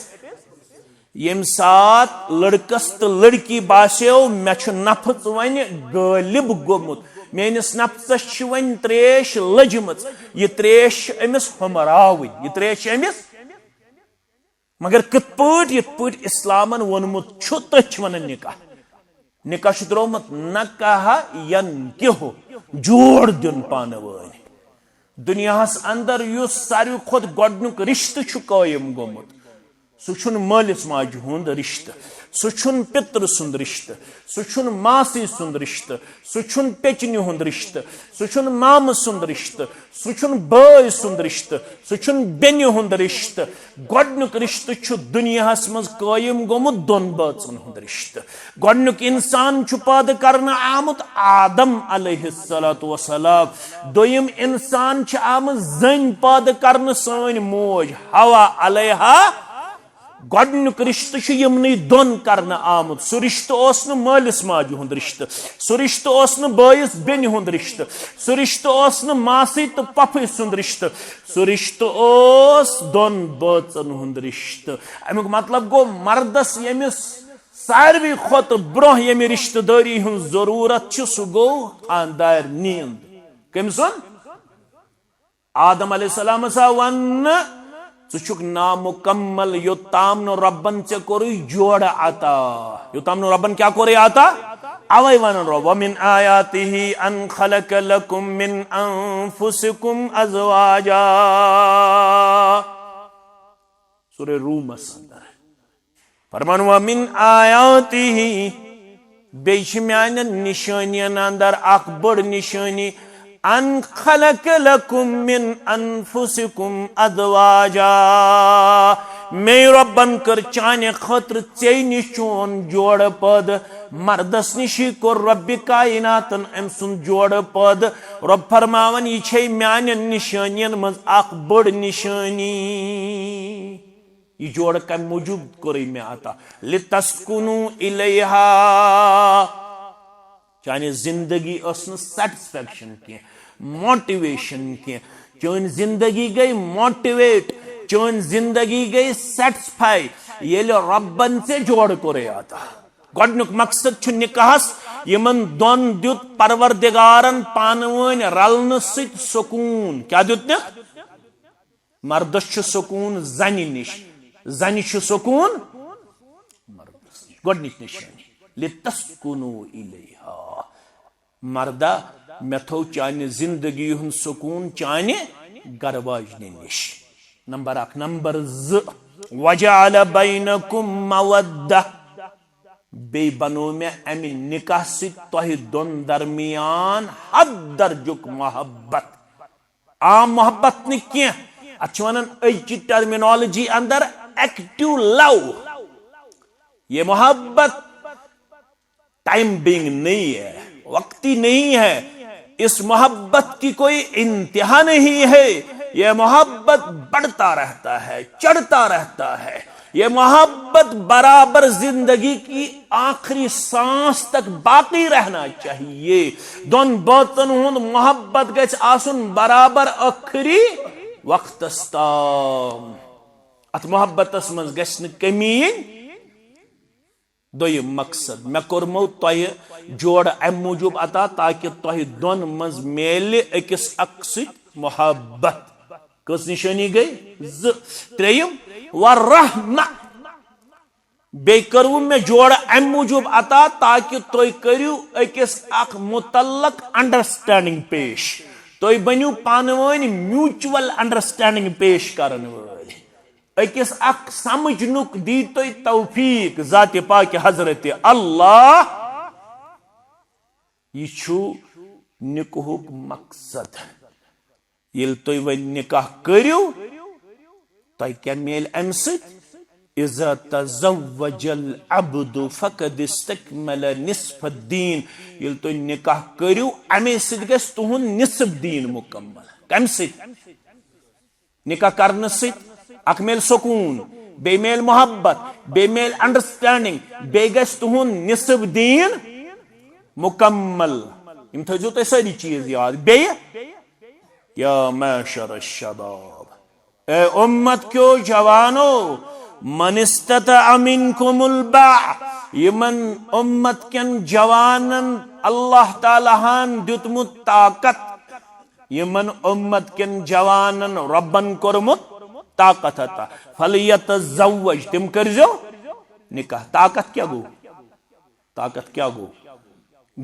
ییٚمہِ ساتہٕ لڑکس تہٕ لڑکی باسیو، مےٚ چھُ نفس وۄنۍ غٲلب گوٚمُت، میٲنِس نفسس چھِ وۄنۍ تریش لٔجمٕژ، یہِ تریش چھِ أمِس ہُمراوٕنۍ، یہِ تریش چھِ أمِس۔ مگر کِتھ پٲٹھۍ؟ یِتھ پٲٹھۍ اسلامن ووٚنمُت چھُ، تٔتھۍ چھِ ونان نکاح۔ نکاح چھُ درٛامُت نکاح ینکحُ، جوڑ دیُن پانہٕ وٲنۍ۔ دُنیاہس اندر یُس ساروی کھۄتہٕ گۄڈٕنیُک رشتہٕ چھُ قٲیِم گوٚمُت، سُہ چھُنہٕ مٲلِس ماجہِ ہُنٛد رشتہٕ، سُہ چھُنہٕ پِترٕ سُنٛد رشتہٕ، سُہ چھُنہٕ ماسہِ سُنٛد رشتہٕ، سُہ چھُنہٕ پیٚچنہِ ہُنٛد رشتہٕ، سُہ چھُنہٕ مامہٕ سُنٛد رشتہٕ، سُہ چھُنہٕ بٲے سُنٛد رشتہٕ، سُہ چھُنہٕ بیٚنہِ ہُنٛد رشتہٕ۔ گۄڈٕنیُک رشتہٕ چھُ دُنیاہس منٛز قٲیِم گوٚمُت دۄن بٲژن ہُنٛد رشتہٕ۔ گۄڈٕنیُک انسان چھُ پٲدٕ کرنہٕ آمُت آدم علیہ الصلوۃ والسلام۔ دوٚیِم انسان چھِ آمٕژ زٔنۍ پٲدٕ کرنہٕ، سٲنۍ موج حوا علیہا۔ گۄڈٕنیُک رشتہٕ چھُ یِمنٕے دۄن کرنہٕ آمُت۔ سُہ رشتہٕ اوس نہٕ مٲلِس ماجہِ ہُنٛد رشتہٕ، سُہ رشتہٕ اوس نہٕ بٲیِس بیٚنہِ ہُنٛد رشتہٕ، سُہ رشتہٕ اوس نہٕ ماسہِ تہٕ پۄپھٕ سُنٛد رشتہٕ، سُہ رشتہٕ اوس دۄن بٲژن ہُنٛد رشتہٕ۔ اَمیُک مطلب گوٚو، مردس ییٚمِس ساروی کھۄتہٕ برونٛہہ ییٚمہِ رشتہٕ دٲری ہٕنٛز ضروٗرت چھِ، سُہ گوٚو خاندارنہِ۔ کٔمۍ سُنٛد؟ آدم علیہ السلامس آو وننہٕ، ژٕ چھُکھ نامُکمل، یوٚتام نہٕ رۄبن ژےٚ کوٚرُے جوڑٕ عطا۔ یوٚتام نہٕ رۄبن کیٛاہ کوٚرُے عطا؟ اوے ونان رۄب، وَمِنْ آیَاتِهِ أَنْ خَلَقَ لَكُمْ مِنْ أَنْفُسِكُمْ أَزْوَاجًا۔ سورہ رومس اندر۔ فرمان، وَمِنْ آیَاتِهِ، بیٚیہِ چھِ میانٮ۪ن نِشٲنین اندر اکھ بٔڑ نِشٲنی، أَنْ خَلَقَ لَكُمْ مِنْ أَنْفُسِكُمْ أَزْوَاجًا۔ مے رۄبن کٔر چانہِ خٲطرٕ ژے نِش چون جوڑٕ پٲدٕ، مردس نِشی کوٚر رۄبِ کائناتن أمۍ سُنٛد جوڑٕ پٲدٕ۔ رۄب فرماوان، یہِ چھے میانٮ۪ن نِشٲنین منٛز اکھ بٔڑ نِشٲنی۔ یہِ جوڑٕ کمہِ موٗجوٗب کوٚرُے مےٚ عطا؟ لِتَسْكُنُوا إِلَيْهَا۔ چانہِ زندگی ٲس نہٕ سیٹسفیکشن کینٛہہ، موٹیویشن کینٛہہ۔ چٲنۍ زندگی گٔے موٹیویٹ، چٲنۍ زندگی گٔے سیٹسفائی ییٚلہِ رۄبن ژےٚ جوڑٕ کوٚرُے عطا۔ گۄڈنیُک مقصد چھُ نکاحس، یِمن دۄن دیُت پروردگارن پانہٕ وٲنۍ رلنہٕ سۭتۍ سکوٗن۔ کیٛاہ دیُتنکھ؟ مردس چھُ سکوٗن زنہِ نِش، زنہِ چھُ سکوٗن مردس نِش۔ گۄڈنِچ نِشٲنی، لِتَسْکُنُوا إِلَيْهَا۔ مردا، مےٚ تھوٚو چانہِ زندگی ہُنٛد سکوٗن چانہِ گرٕ واجنہِ نِش۔ نمبر اکھ۔ نمبر زٕ، وَجَعَلَ بَيْنَكُمْ مَوَدَّةً۔ بیٚیہِ بنوو مےٚ امہِ نکاح سۭتۍ تۄہہِ دۄن درمیان حد درجُک محبت۔ عام محبت نہٕ کینٛہہ، اتھ چھِ ونان أزچہِ ٹرمینالوجی اندر ایکٹیو لو۔ یہ محبت ٹائم بینگ نہیں ہے، وقتی نہیں ہے۔ اس محبت کی کوئی انتہا نہیں ہے۔ یہ محبت بڑھتا رہتا ہے، چڑھتا رہتا ہے۔ یہ محبت برابر زندگی کی آخری سانس تک باقی رہنا چاہیے۔ دۄن بٲژن ہُنٛد محبت گژھِ آسُن برابر ٲخری وقتس تام۔ اتھ محبتس منٛز گژھِ نہٕ کمی یِنۍ۔ دوٚیِم مقصد، مےٚ کوٚرمو تۄہہِ جوڑٕ امہِ موٗجوٗب عطا تاکہِ تۄہہِ دۄن منٛز میلہِ أکِس اکھ سۭتۍ محبت۔ کٔژ نِشٲنی گٔے؟ زٕ۔ ترٛیٚیِم، وَالرَّحْمَةُ۔ بیٚیہِ کٔروٕ مےٚ جوڑٕ امہِ موٗجوٗب عطا تاکہِ تُہۍ کٔرِو أکِس اکھ متعلق انڈرسٹینڈنگ پیش۔ تُہۍ بٔنِو پانہٕ ؤنۍ میوٗچول انڈرسٹینڈنگ پیش کرن وٲلۍ۔ أکِس اکھ سمجھنُک دی تُہۍ توفیق ذاتِ پاکِ حضرت اللہ۔ یہِ چھُ نکاحُک مقصد۔ ییٚلہِ تُہۍ وۄنۍ نکاح کٔرِو، تۄہہِ کیٛاہ میلہِ اَمہِ سۭتۍ؟ اذا تزوج العبد فقد استکمل نصف الدین۔ ییٚلہِ تُہۍ نکاح کٔرِو، اَمے سۭتۍ گژھِ تُہُنٛد نصف دیٖن مُکمل۔ کَمہِ سۭتۍ؟ نکاح کرنہٕ سۭتۍ اکھ میلہِ سکوٗن، بیٚیہِ میلہِ محبت، بیٚیہِ میلہِ انڈرسٹینڈنگ، بیٚیہِ گژھِ تُہُنٛد نصف دیٖن مُکمل۔ یِم تھٲیزیو تُہۍ سٲری چیٖز یاد۔ بیٚیہِ، یا معشر الشباب، اے امت کیو جوانو، من استطاع منکم الباء، یِمن امت کٮ۪ن جوانن اللہ تعالیٰ ہن دیُتمُت طاقت، یِمن امت کٮ۪ن جوانن رۄبن کوٚرمُت طاقت عطا، فلیتزوج، تِم کٔرزیو نکاح۔ طاقت کیٛاہ گوٚو؟ طاقت کیٛاہ گوٚو؟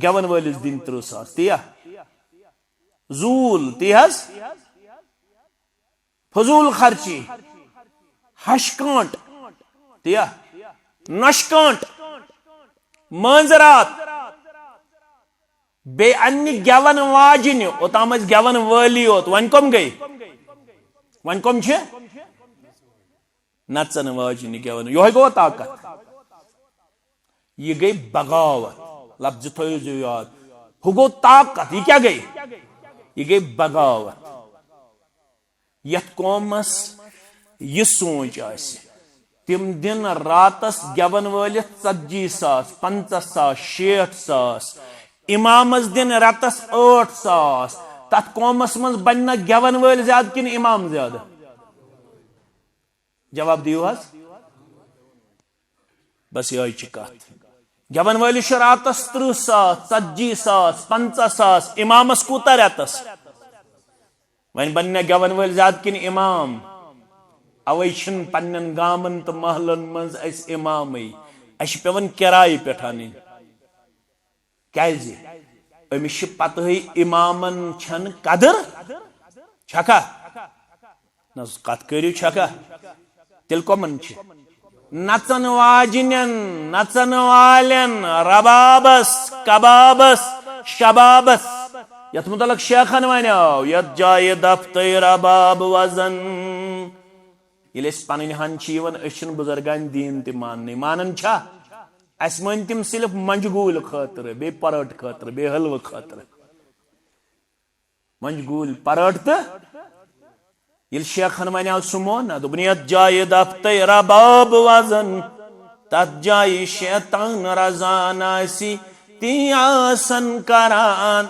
گٮ۪ون وٲلِس دِنۍ ترٕٛہ ساس، تی یا؟ زوٗل، تی حظ؟ فضوٗل خرچی، ہش کٲنٛٹ، تی یا؟ نۄشہِ کٲنٛٹ، مٲنٛزِ راتھ، بیٚیہِ اننہِ گٮ۪ون واجنہِ، اوٚتام ٲسۍ گٮ۪ون وٲلی یوت، وۄنۍ کۄم گٔے؟ وۄنۍ کۄم چھِ؟ نژن واجنہِ گٮ۪ون، یِہوٚے گوٚو طاقت۔ یہِ گٔے بغاوت۔ لفظ تھٲیِو زیو یاد۔ ہُہ گوٚو طاقت، یہِ کیٛاہ گٔے؟ یہِ گٔے بغاوت۔ یتھ قومس یہِ سونچ آسہِ، تِم دِن راتس گٮ۪ون وٲلِس ژتجی ساس، پنژاہ ساس، شیٹھ ساس، امامس دِن رٮ۪تس ٲٹھ ساس۔ تتھ قومس منٛز بنہِ نہ گٮ۪ون وٲلۍ زیادٕ کِنہٕ امام زیادٕ؟ جواب دِیِو حظ۔ بس یِہوٚے چھِ کتھ۔ گٮ۪ون وٲلِس چھِ راتس ترٕٛہ ساس، ژتجی ساس، پنژاہ ساس، امامس کوٗتاہ رٮ۪تس؟ وۄنۍ بنہِ نہ گٮ۪ون وٲلۍ زیادٕ کِنہٕ امام؟ اوے چھِنہٕ پننٮ۪ن گامن تہٕ محلن منٛز اسہِ امامٕے، اسہِ چھِ پٮ۪وان کرایہِ پٮ۪ٹھ انٕنۍ۔ کیازِ؟ أمِس چھِ پتہٕے امامن چھنہٕ قدر۔ چھکھا؟ نہ حظ، کتھ کٔرِو، چھکھا؟ تیٚلہِ کۄمن چھِ؟ نژن واجنٮ۪ن، نژن والٮ۪ن، ربابس، کبابس، شبابس۔ یتھ متعلق شیخن ونیو، یتھ جایہِ دفتر رباب وزن۔ ییٚلہِ أسۍ پنٕنۍ ہن چھِ یِوان، أسۍ چھِنہٕ بُزرگان دیٖن تہِ ماننٕے۔ مانان چھا؟ اسہِ مٲنۍ تِم صرف منجہِ گوٗلۍ خٲطرٕ، بیٚیہِ پرٲٹھ خٲطرٕ، بیٚیہِ حلوٕ خٲطرٕ۔ منجہِ گوٗلۍ پرٲٹھ تہٕ ییٚلہِ شیخن ونیو سُہ مون نہ، دوٚپُن، یتھ جایہِ دفتر رباب وزن، تتھ جایہِ شیطان رزان آسی، تی آسن کران،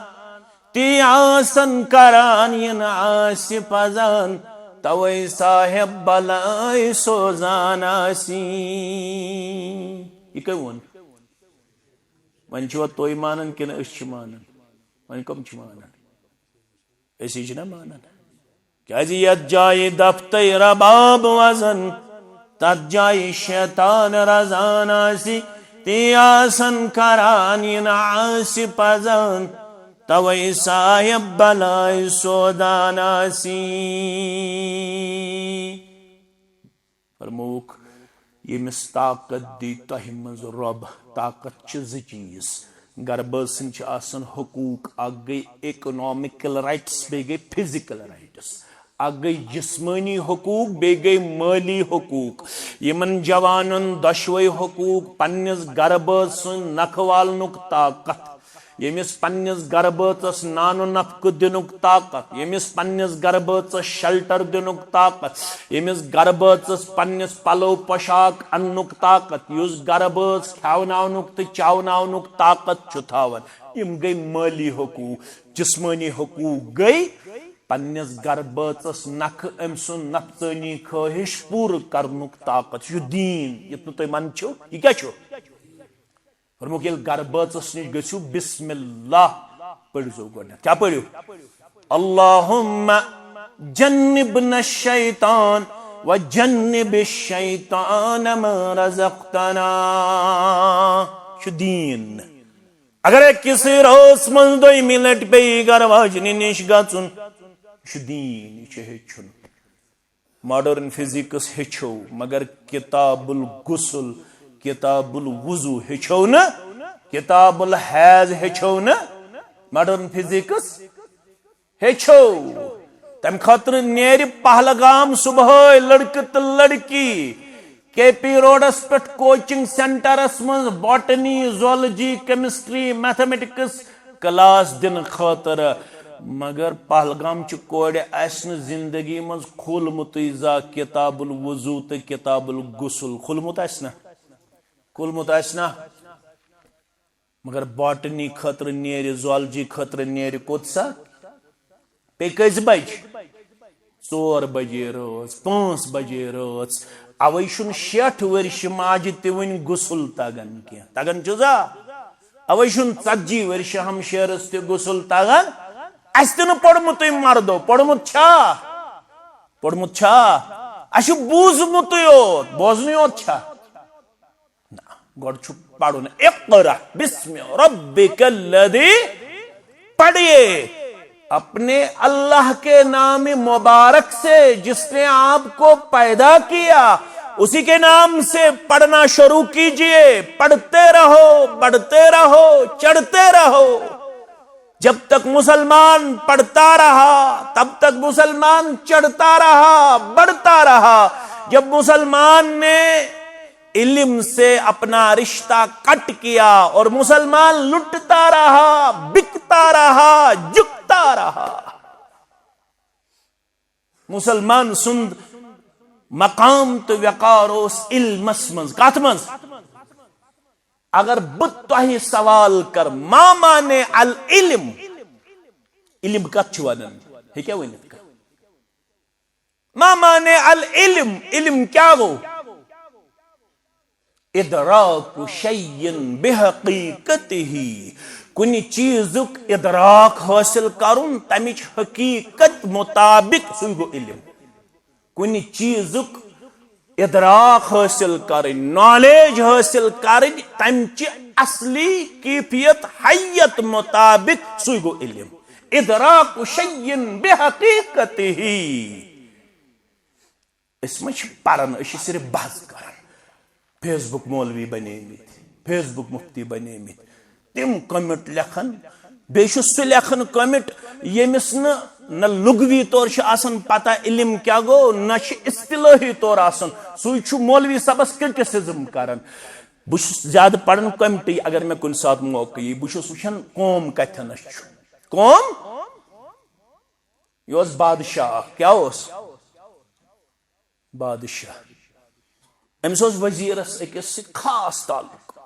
تی آسن کران، یہِ نہٕ آسہِ پزان، توے صاحب بلائے سوزان آسی۔ یہِ کٔمۍ ووٚن؟ وۄنۍ چھِوا تُہۍ مانان کِنہٕ أسۍ چھِ مانان؟ وۄنۍ کٕم چھِ مانان؟ أسی چھِنہ مانان۔ کیازِ یتھ جایہِ دفتر رباب وزن، تتھ جایہِ شیطان رزان آسی، تی آسن کران، یہِ نہٕ آسہِ پزان، توے صاحب بلائے سوزان آسی۔ فرمووُکھ، ییٚمِس طاقت دی تۄہہِ منٛز رۄب۔ طاقت چھِ زٕ چیٖز۔ گرٕ بٲژ سٕنٛدۍ چھِ آسان حقوٗق، اکھ گٔے economical rights، بیٚیہِ گٔے physical rights۔ اکھ گٔے جسمٲنی حقوٗق، بیٚیہِ گٔے مٲلی حقوٗق۔ یِمن جوانن دۄشوے حقوٗق، پننِس گرٕ بٲژ سٕنٛز نکھٕ والنُک طاقت، ییٚمِس پننِس گرٕ بٲژس نان و نفقہٕ دِنُک طاقت، ییٚمِس پننِس گرٕ بٲژس شلٹر دِنُک طاقت، ییٚمِس گرٕ بٲژس پننِس پلو پوشاک اننُک طاقت، یُس گرٕ بٲژ کھیاوناونُک تہٕ چاوناونُک طاقت چھُ تھاوان۔ یِم گٔے مٲلی حقوٗق۔ جسمٲنی حقوٗق گٔے پننِس گرٕ بٲژس نکھٕ أمۍ سُنٛد نفسٲنی خٲہِش پوٗرٕ کرنُک طاقت۔ یہِ چھُ دیٖن، یُتھ نہٕ تُہۍ منٛدچھِو۔ یہِ کیٛاہ چھُ؟ فرمووُکھ، ییٚلہِ گرٕ بٲژس نِش گٔژھِو، بسم اللہ پٔرۍزیو گۄڈٕنٮ۪تھ۔ کیٛاہ پٔرِو؟ اللہم جنبنا الشیطان و جنب الشیطان ما رزقتنا۔ چھُ دیٖن۔ اگر أکِس رٲژ منٛز دۄیمہِ لٹہِ پیٚیہِ گرٕ واجنہِ نِش گژھُن، یہِ چھُ دیٖن، یہِ چھُ ہیٚچھُن۔ ماڈرن فزکس ہیٚچھو، مگر کتاب الغسل، کتاب الوضو ہیٚچھو نہٕ، کتاب الحیض ہیٚچھو نہٕ۔ ماڈرن فزکس ہیٚچھو۔ تمہِ خٲطرٕ نیرِ پہلگام صبحٲے لڑکہٕ تہٕ لڑکی۔ کے پی روڈس پٮ۪ٹھ کوچنگ سینٹرس منٛز botany, zoology, chemistry, mathematics class دِنہٕ خٲطرٕ۔ مگر پہلگام چہِ کورِ آسہِ نہٕ زندگی منٛز کھولمُتٕے زانٛہہ کتاب الوضو تہٕ کتاب الغسل۔ کھولمُت آسہِ نا؟ کھولمُت آسہِ نا؟ مگر باٹنی خٲطرٕ نیرِ، زولجی خٲطرٕ نیرِ کوٚت سا؟ بیٚیہِ کٔژِ بجہِ؟ ژور بجے رٲژ، پانٛژھ بجے رٲژ۔ اوے چھُنہٕ شیٹھ ؤرشہِ ماجہِ تہِ وٕنہِ غسل تگان کینٛہہ۔ تگان چھُ زا؟ اوے چھُنہٕ ژتجی ؤرشہِ ہمشیرس تہِ غسل تگان۔ اسہِ تہِ نہٕ پوٚرمُتٕے مردو، پوٚرمُت چھا؟ پوٚرمُت چھا؟ اسہِ چھُ بوٗزمُتٕے یوت، بوزنٕے یوت چھا؟ نہ، گۄڈٕ چھُ پرُن، اقرأ باسم ربک الذی، پڑھیے اپنے اللہ کے نام مبارک سے جس نے آپ کو پیدا کیا، اسی کے نام سے پڑھنا شروع کیجیے۔ پڑھتے رہو، پڑھتے رہو، چڑھتے رہو۔ جب تک مسلمان پڑھتا رہا، تب تک مسلمان چڑھتا رہا، بڑھتا رہا۔ جب مسلمان نے علم سے اپنا رشتہ کٹ کیا اور مسلمان لٹتا رہا، بکتا رہا، جکتا رہا۔ مسلمان سند مقام تو وقار اوس علمس منز۔ کتھ منز؟ اگر بہٕ تۄہہِ سوال کر، ما معنی العلم؟ علم کتھ چھُ ونان؟ ہیٚکیا ؤنِتھ کانٛہہ؟ ما معنی العلم؟ علم کیا گوٚو؟ ادراک شیء بحقیقتہ، کُنہِ چیٖزُک ادراک حٲصِل کرُن، تمِچ حقیقت مطابق، سُے گوٚو علم۔ کُنہِ چیٖزُک ادراک حٲصِل کرٕنۍ، نالیج حٲصِل کرٕنۍ، تمہِ چہِ اصلی کیفیت، حیت مطابق، سُے گوٚو علم۔ ادراک شیء بحقیقتہ۔ أسۍ ما چھِ پران، أسۍ چھِ صرف بحث کران۔ فیس بُک مولوی بنیمٕتۍ، فیس بُک مفتی بنیمٕتۍ، تِم کمنٹ لیکھان۔ بیٚیہِ چھُ سُہ لیکھان کمنٹ، ییٚمِس نہٕ، نہ لغوی طور چھِ آسان پتہ علم کیٛاہ گوٚو، نہ چھِ اصطلاحی طور آسان۔ سُے چھُ مولوی صٲبس کرٹیسزم کران۔ بہٕ چھُس زیادٕ پران کمنٹٕے، اگر مےٚ کُنہِ ساتہٕ موقعہٕ یی، بہٕ چھُس وٕچھان قوم کتھٮ۪نس چھُ۔ قوم؟ یہِ اوس بادشاہ اکھ۔ کیٛاہ اوس؟ بادشاہ۔ أمِس اوس وزیرس أکِس سۭتۍ خاص تعلق۔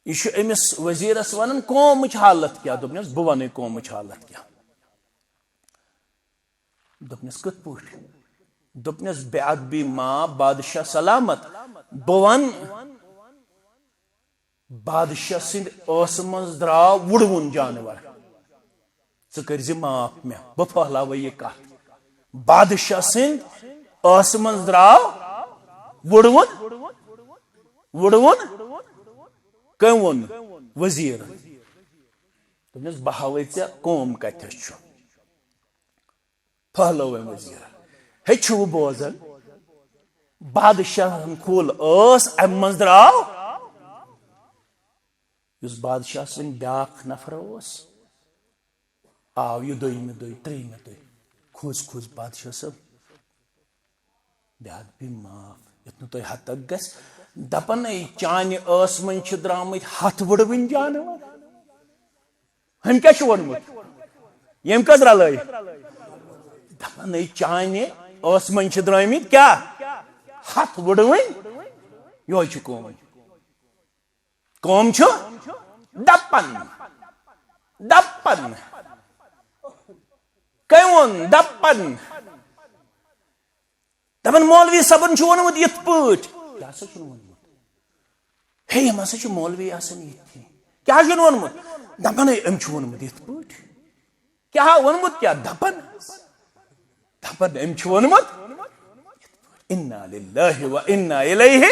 یہِ چھُ أمِس وزیرس ونان، قومٕچ حالت کیٛاہ؟ دوٚپنس، بہٕ ونَے قومٕچ حالت کیٛاہ۔ دوٚپنس، کِتھ پٲٹھۍ؟ دوٚپنس، بے ادبی معاف، بادشاہ سلامت۔ بہٕ ون، بادشاہ سٕنٛدِ ٲسہٕ منٛز درٛاو وُڑوُن جانور۔ ژٕ کٔرۍ زِ معاف مےٚ، بہٕ پھٔہلاوے یہِ کتھ۔ بادشاہ سٕنٛدِ ٲسہٕ منٛز درٛاو وُڑوُن، وُڑوُن۔ کٔمۍ ووٚن؟ وزیرن۔ دوٚپنس، بہٕ ہاوے ژےٚ قوم کتٮ۪س چھُ۔ پھٔہلٲو أمۍ وزیرن۔ ہے، چھُو بوزان؟ بادشاہن کھول ٲس، امہِ منٛز درٛاو۔ یُس بادشاہ سٕنٛدِ بیٛاکھ نفر اوس، آو یہِ دوٚیمہِ دۄہہِ، ترٛیٚیِمہِ دۄہہِ۔ کھوٗژ کھوٗژ بادشاہ صٲب، بے ادبی معاف، یُتھ نہٕ تۄہہِ ہتک گژھِ۔ دپان، ہے، چانہِ ٲسہٕ منٛز چھِ درٛامٕتۍ ہتھ وُڑوٕنۍ جانور۔ أمۍ کیٛاہ چھُ ووٚنمُت؟ ییٚمۍ کٔژ رلٲے؟ دپان، ہے، چانہِ ٲسہٕ منٛز چھِ درٛٲمٕتۍ کیٛاہ؟ ہتھ وُڑوٕنۍ۔ یِہوٚے چھُ قوم۔ قوم چھُ دپان، دپان۔ کٔمۍ ووٚن؟ دپان۔ دپان، مولوی صٲبن چھُ ووٚنمُت یِتھ پٲٹھۍ۔ کیٛاہ سا چھُن ووٚنمُت؟ ہے، یِم ہسا چھِ مولوی آسان یِتھی۔ کیٛاہ چھُن ووٚنمُت؟ دپان، ہے، أمۍ چھُ ووٚنمُت یِتھ پٲٹھۍ۔ کیٛاہ ووٚنمُت؟ کیٛاہ دپان؟ دپان، أمۍ چھُ ووٚنمُت۔ انا للہ و انا الیہ۔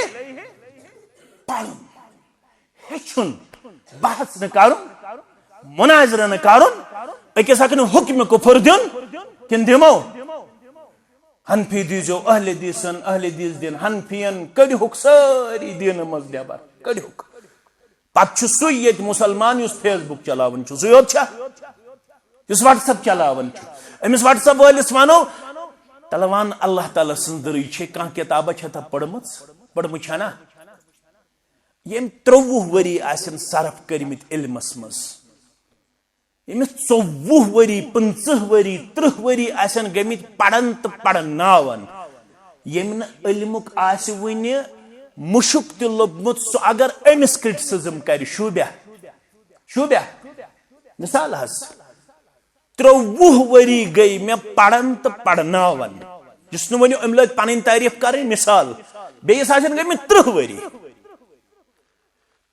پرُن، ہیٚچھُن، بحث نہٕ کرُن، مناظرٕ نہٕ کرُن، أکِس اکھ نہٕ حکمہِ کفر دیُن، کِنہٕ دِمو؟ حنفی دیٖزیو اہل حدیثن، اہل حدیث دِن حنفین، کٔڑِہُکھ سٲری دیٖنہٕ منٛز نٮ۪بر، کٔڑِہُکھ۔ پتہٕ چھُ سُے ییٚتہِ مسلمان یُس Facebook چلاوان چھُ، سُے یوت چھا؟ یُس WhatsApp چلاوان چھُ، أمِس WhatsApp وٲلِس ونو، تلہٕ وَن، اللہ تعالیٰ سٕنٛز دٕرٕے چھے، کانٛہہ کِتابہ چھےٚ تھا پٔرمٕژ؟ پٔرمٕژ چھےٚ نا؟ ییٚمۍ ترٛۆوُہ ؤری آسن صرف کٔرمٕتۍ علمس منٛز، ییٚمِس ژوٚوُہ ؤری، پٕنٛژٕہ ؤری، ترٕٛہ ؤری آسن گٔمٕتۍ پرن تہٕ پرناون، ییٚمۍ نہٕ علمُک آسہِ وُنہِ مُشُک تہِ لوٚبمُت، سُہ اگر أمِس criticism کرِ، شوٗبیہ؟ شوٗبیہ؟ مثال حظ، ترٛۆوُہ ؤری گٔے مےٚ پرن تہٕ پرناون۔ یُس نہٕ وۄنۍ أمۍ لٲگۍ پنٕنۍ تعریف کرٕنۍ، مثال، بیٚیِس آسن گٔمٕتۍ ترٕٛہ ؤری۔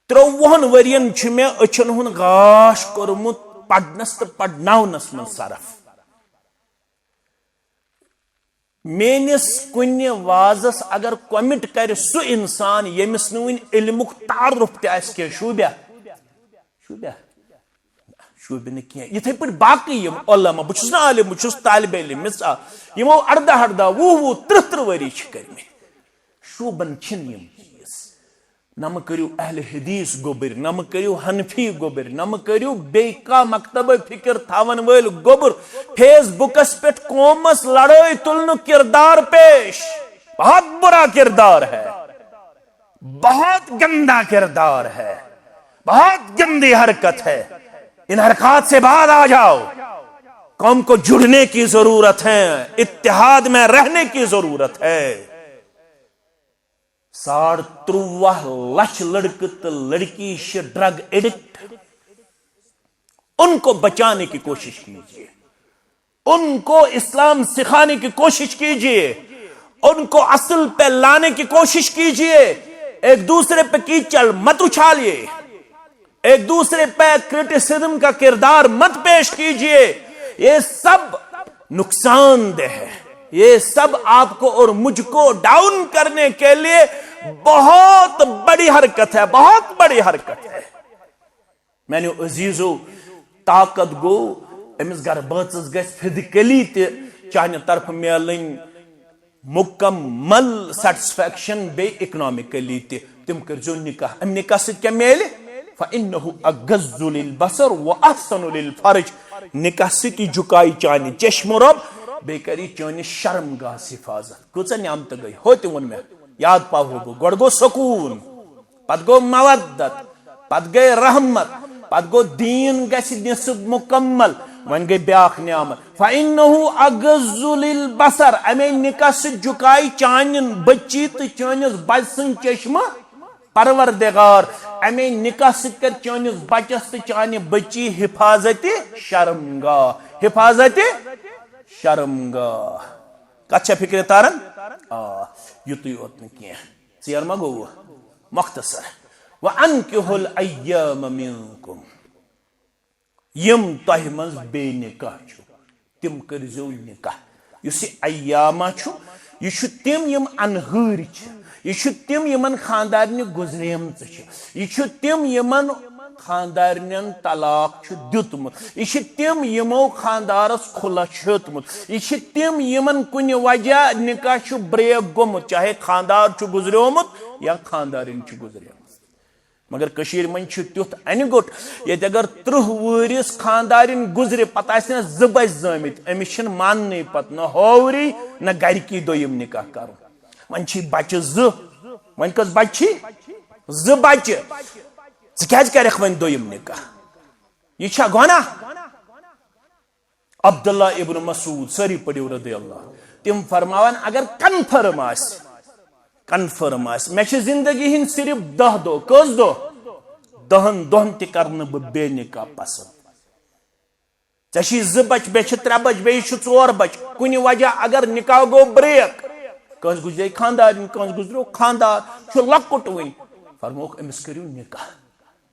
ترٛۆوُہن ؤرین چھُ مےٚ أچھن ہُنٛد گاش کوٚرمُت پرنس تہٕ پرناونس منٛز صرف۔ میٲنِس کُنہِ وازس اگر comment کرِ سُہ انسان ییٚمِس نہٕ وُنہِ علمُک تعارُف تہِ آسہِ کینٛہہ، شوٗبیہ؟ شوٗبیہ؟ شوٗبہِ نہٕ کینٛہہ۔ یِتھے پٲٹھۍ باقٕے یِم علما، بہٕ چھُس نہٕ عالم، بہٕ چھُس طالب علم، مثال، یِمو ارداہ ارداہ، وُہ وُہ، ترٕٛہ ترٕٛہ ؤری چھِ کٔرمٕتۍ۔ شوٗبن چھِنہٕ یِم چیٖز۔ نہ مہٕ کٔرِو اہل حدیث گوٚبٕرۍ، نہ مہٕ کٔرِو حنفی گوٚبٕرۍ، نہ مہٕ کٔرِو بیٚیہِ کانٛہہ مکتبہ فکر تھاون وٲلۍ گوٚبُر۔ Facebook-س پٮ۪ٹھ قومس لڑٲے تُلنُک کردار پیش، بہت برا کردار ہے، بہت گندا کردار ہے، بہت گندی حرکت ہے۔ ان حرکات سے باز آ جاؤ۔ قوم کو جڑنے کی ضرورت ہے، اتحاد میں رہنے کی ضرورت ہے۔ ساڑھ ترٛۆوُہ لچھ لڑکہٕ تہٕ لڑکی چھِ drug addict۔ ان کو بچانے کی کوشش کیجیے، ان کو اسلام سکھانے کی کوشش کیجیے، ان کو اصل پہ لانے کی کوشش کیجیے۔ ایک دوسرے پہ کیچڑ مت اچھالیے، ایک دوسرے پہ criticism کا کردار مت پیش کیجیے۔ یہ سب نقصان دہ ہے، یہ سب آپ کو اور مجھ کو ڈاؤن کرنے کے لیے بہت بڑی حرکت ہے، بہت بڑی حرکت ہے۔ میانیو عزیزو، طاقت گوٚو، أمِس گرٕ بٲژَس گژھِ physically تہِ چانہِ طرفہٕ میلٕنۍ مکمل satisfaction بیٚیہِ economically تہِ۔ تِم کٔرۍزیو نکاح۔ اَمہِ نکاح سۭتۍ کیٛاہ میلہِ؟ فَإِنَّهُ أَغَضُّ لِلْبَصَرِ وَأَحْسَنُ لِلْفَرْجِ۔ نکاح سۭتی جُکایہِ چانہِ چشمہٕ رۄب، بیٚیہِ کَرِ یہِ چٲنِس شرم گاہس حفاظت۔ کۭژاہ نعمتہٕ گٔے، ہُہ تہِ ووٚن مےٚ، یاد پاوہو بہٕ۔ گۄڈٕ گوٚو سکوٗن، پتہٕ گوٚو مودت، پتہٕ گٔے رحمت، پتہٕ گوٚو دیٖن گژھِ نصف مکمل۔ وۄنۍ گٔے بیٛاکھ نعمت، فَإِنَّهُ أَغَضُّ لِلْبَصَرِ، اَمے نکاح سۭتۍ جُکایہِ چانٮ۪ن بچی تہٕ چٲنِس بچہٕ سٕنٛدۍ چشمہٕ پروردگار۔ امے نکاح سۭتۍ کر چٲنِس بچس تہٕ چانہِ بچی حفاظت شرمگاہ، حفاظت شرمگاہ۔ کتھ چھا فکرِ تران؟ آ، یُتُے یوت نہٕ کینٛہہ، ژیر ما گوٚو؟ مختصر۔ وَأَنكِحُوا الْأَيَامَىٰ مِنكُمْ۔ یِم تۄہہِ منٛز بے نکاح چھِو، تِم کٔرۍزیو نکاح۔ یُس یہِ ایامہ چھُ، یہِ چھُ تِم یِم انہٲرۍ چھِ، یہِ چھُ تِم یِمن خانٛدارنہِ گُزریمژٕ چھِ، یہِ چھُ تِم یِمن خانٛدارنٮ۪ن طلاق چھُ دیُتمُت، یہِ چھِ تِم یِمو خانٛدارس کھُلس چھُ ہیوٚتمُت، یہِ چھِ تِم یِمن کُنہِ وجہ نکاح چھُ بریک گوٚمُت، چاہے خانٛدار چھُ گُزریومُت یا خانٛدارِنۍ چھِ گُزریمٕژ۔ مگر کٔشیٖرِ منٛز چھُ تیُتھ انہِ گوٚٹ، ییٚتہِ اگر ترٕٛہ وُہرِس خانٛدارِنۍ گُزرِ، پتہٕ آسہِ نہٕ زٕ بچہِ زٲمٕتۍ، أمِس چھِنہٕ ماننٕے پتہٕ نہ ہوورِ نہ گرِکی دوٚیِم نکاح کرُن۔ وۄنۍ چھِ بچہِ زٕ، وۄنۍ کٔژ بچہِ چھِ؟ زٕ بچہِ۔ ژٕ کیازِ کرکھ وۄنۍ دوٚیِم نکاح؟ یہِ چھا گۄناہ؟ عبداللہ ابن مسعود، سٲری پٔرِو رضی اللہ، تِم فرماوان، اگر کنفرم آسہِ، کنفرم آسہِ، مےٚ چھِ زندگی ہٕنٛدۍ صرف دَہ دۄہ۔ کٔژ دۄہ؟ دَہن دۄہن تہِ کرنہٕ بہٕ بے نکاح پسند۔ ژےٚ چھی زٕ بچہِ، مےٚ چھِ ترٛےٚ بچہِ، بیٚیہِ چھِ ژور بچہِ۔ کُنہِ وجہ اگر نکاح گوٚو بریک، کٲنٛسہِ گُزرے خانٛدارِنۍ، کٲنٛسہِ گُزریو خانٛدار، چھُ لۄکُٹ وُنہِ، فرمووُکھ، أمِس کٔرِو نکاح۔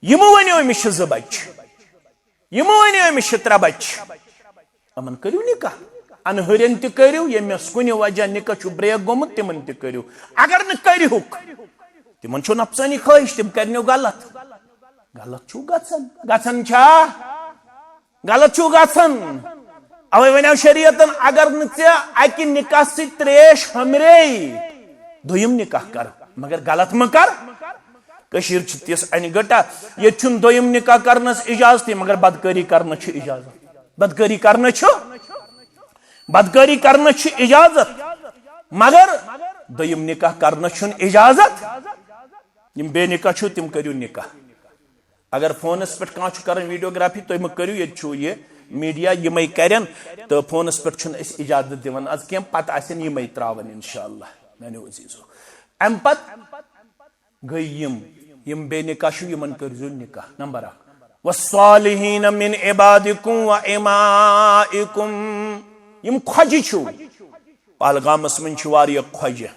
یِمو ؤنِو، أمِس چھِ زٕ بچہِ۔ یِمو ؤنِو، أمِس چھِ ترٛےٚ بچہِ۔ یِمن کٔرِو نکاح۔ انہٲرٮ۪ن تہِ کٔرِو، ییٚمِس کُنہِ وجہ نکاح چھُ بریک گوٚمُت، تِمن تہِ کٔرِو۔ اگر نہٕ کٔرِہُکھ، تِمن چھُو نفسٲنی خٲہِش، تِم کرنو غلط۔ غلط چھُو گژھان۔ گژھان چھا؟ غلط چھُو گژھان۔ اوے ونیو شریعتن، اگر نہٕ ژےٚ اکہِ نکاح سۭتۍ تریش ہمرے، دوٚیِم نکاح کر، مگر غلط مہ کر۔ کٔشیٖر چھِ تِژھ انہِ گٔٹا، ییٚتہِ چھُنہٕ دوٚیِم نکاح کرنس اجازتٕے، مگر بدکٲری کرنس چھُ اجازت۔ بدکٲری کرنس چھُ، بدکٲری کرنس چھُ اجازت، مگر دوٚیِم نکاح کرنس چھُنہٕ اجازت۔ یِم بے نکاح چھِو، تِم کٔرِو نکاح۔ اگر فونس پٮ۪ٹھ کانٛہہ چھُ کران ویڈیوگرافی، تُہۍ مہٕ کٔرِو، ییٚتہِ چھُ یہِ میڈیا، یِمے کرن، تہٕ فونس پٮ۪ٹھ چھُنہٕ أسۍ اجازت دِوان از کینٛہہ، پتہٕ آسن یِمے تراوان انشاءاللہ میانیو عزیزو۔ امہِ پتہٕ گٔے یِم، یِم بے نکاح چھِو، یِمن کٔرزیو نکاح۔ نمبر اکھ، والصالحین من عبادکم و امائکم، یِم خۄجہِ چھِو۔ پہلگامس منٛز چھِ واریاہ خۄجہِ،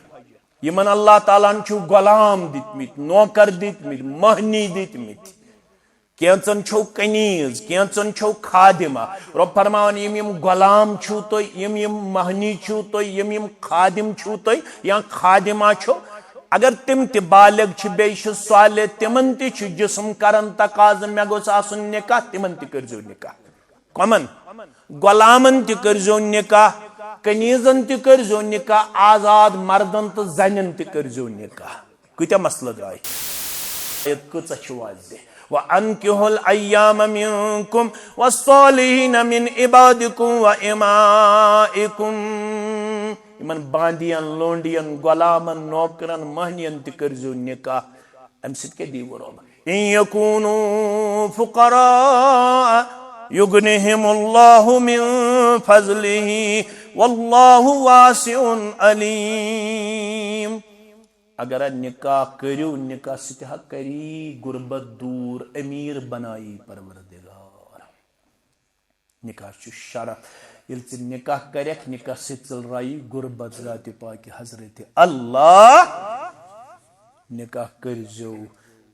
یِمن اللہ تعالیٰ ہن چھِو غلام دِتمٕتۍ، نوکر دِتمٕتۍ، مٔہنی دِتمٕتۍ۔ کینٛژن چھو کنیز، کینٛژن چھو خادمہ۔ رۄب فرماوان، یِم یِم غلام چھِو تُہۍ، یِم یِم مٔہنی چھِو تُہۍ، یِم یِم خادم چھِو تُہۍ یا خادمہ چھِو، اگر تِم تہِ بالغ چھِ، بیٚیہِ چھِ صالح، تِمن تہِ چھُ جسم کران تقاضہٕ، مےٚ گوٚژھ آسُن نکاح، تِمن تہِ کٔرزیو نکاح۔ کمن؟ غلامن تہِ کٔرزیو نکاح، کنیزن تہِ کٔرزیو نکاح، آزاد مردن تہٕ زنٮ۪ن تہِ کٔرزیو نکاح۔ کۭتیاہ مسلہٕ درٛاے؟ آیت کۭژاہ چھِ واضح۔ وَأَنكِحُوا الْأَيَامَىٰ مِنكُمْ وَالصَّالِحِينَ مِنْ عِبَادِكُمْ وَإِمَائِكُمْ۔ یِمن باندین، لونڈین، غلامن، نوکرن، مٔہنین تہِ کٔرزیو نکاح۔ امہِ سۭتۍ کیٛاہ دیٖوٕ رۄب؟ إِنْ يَكُونُوا فُقَرَاءَ يُغْنِهِمُ اللَّهُ مِنْ فَضْلِهِ وَاللَّهُ وَاسِعٌ عَلِيمٌ۔ اگر نکاح کٔرِو، نکاح سۭتۍ ہا کری غربت دوٗر، امیر بنایی پروردگار۔ نکاح چھُ شرف۔ ییٚلہِ ژٕ نکاح کرکھ، نکاح سۭتۍ ژٔلرایی غربت ذاتِ پاکہِ حضرت اللہ۔ نکاح کٔرزیو،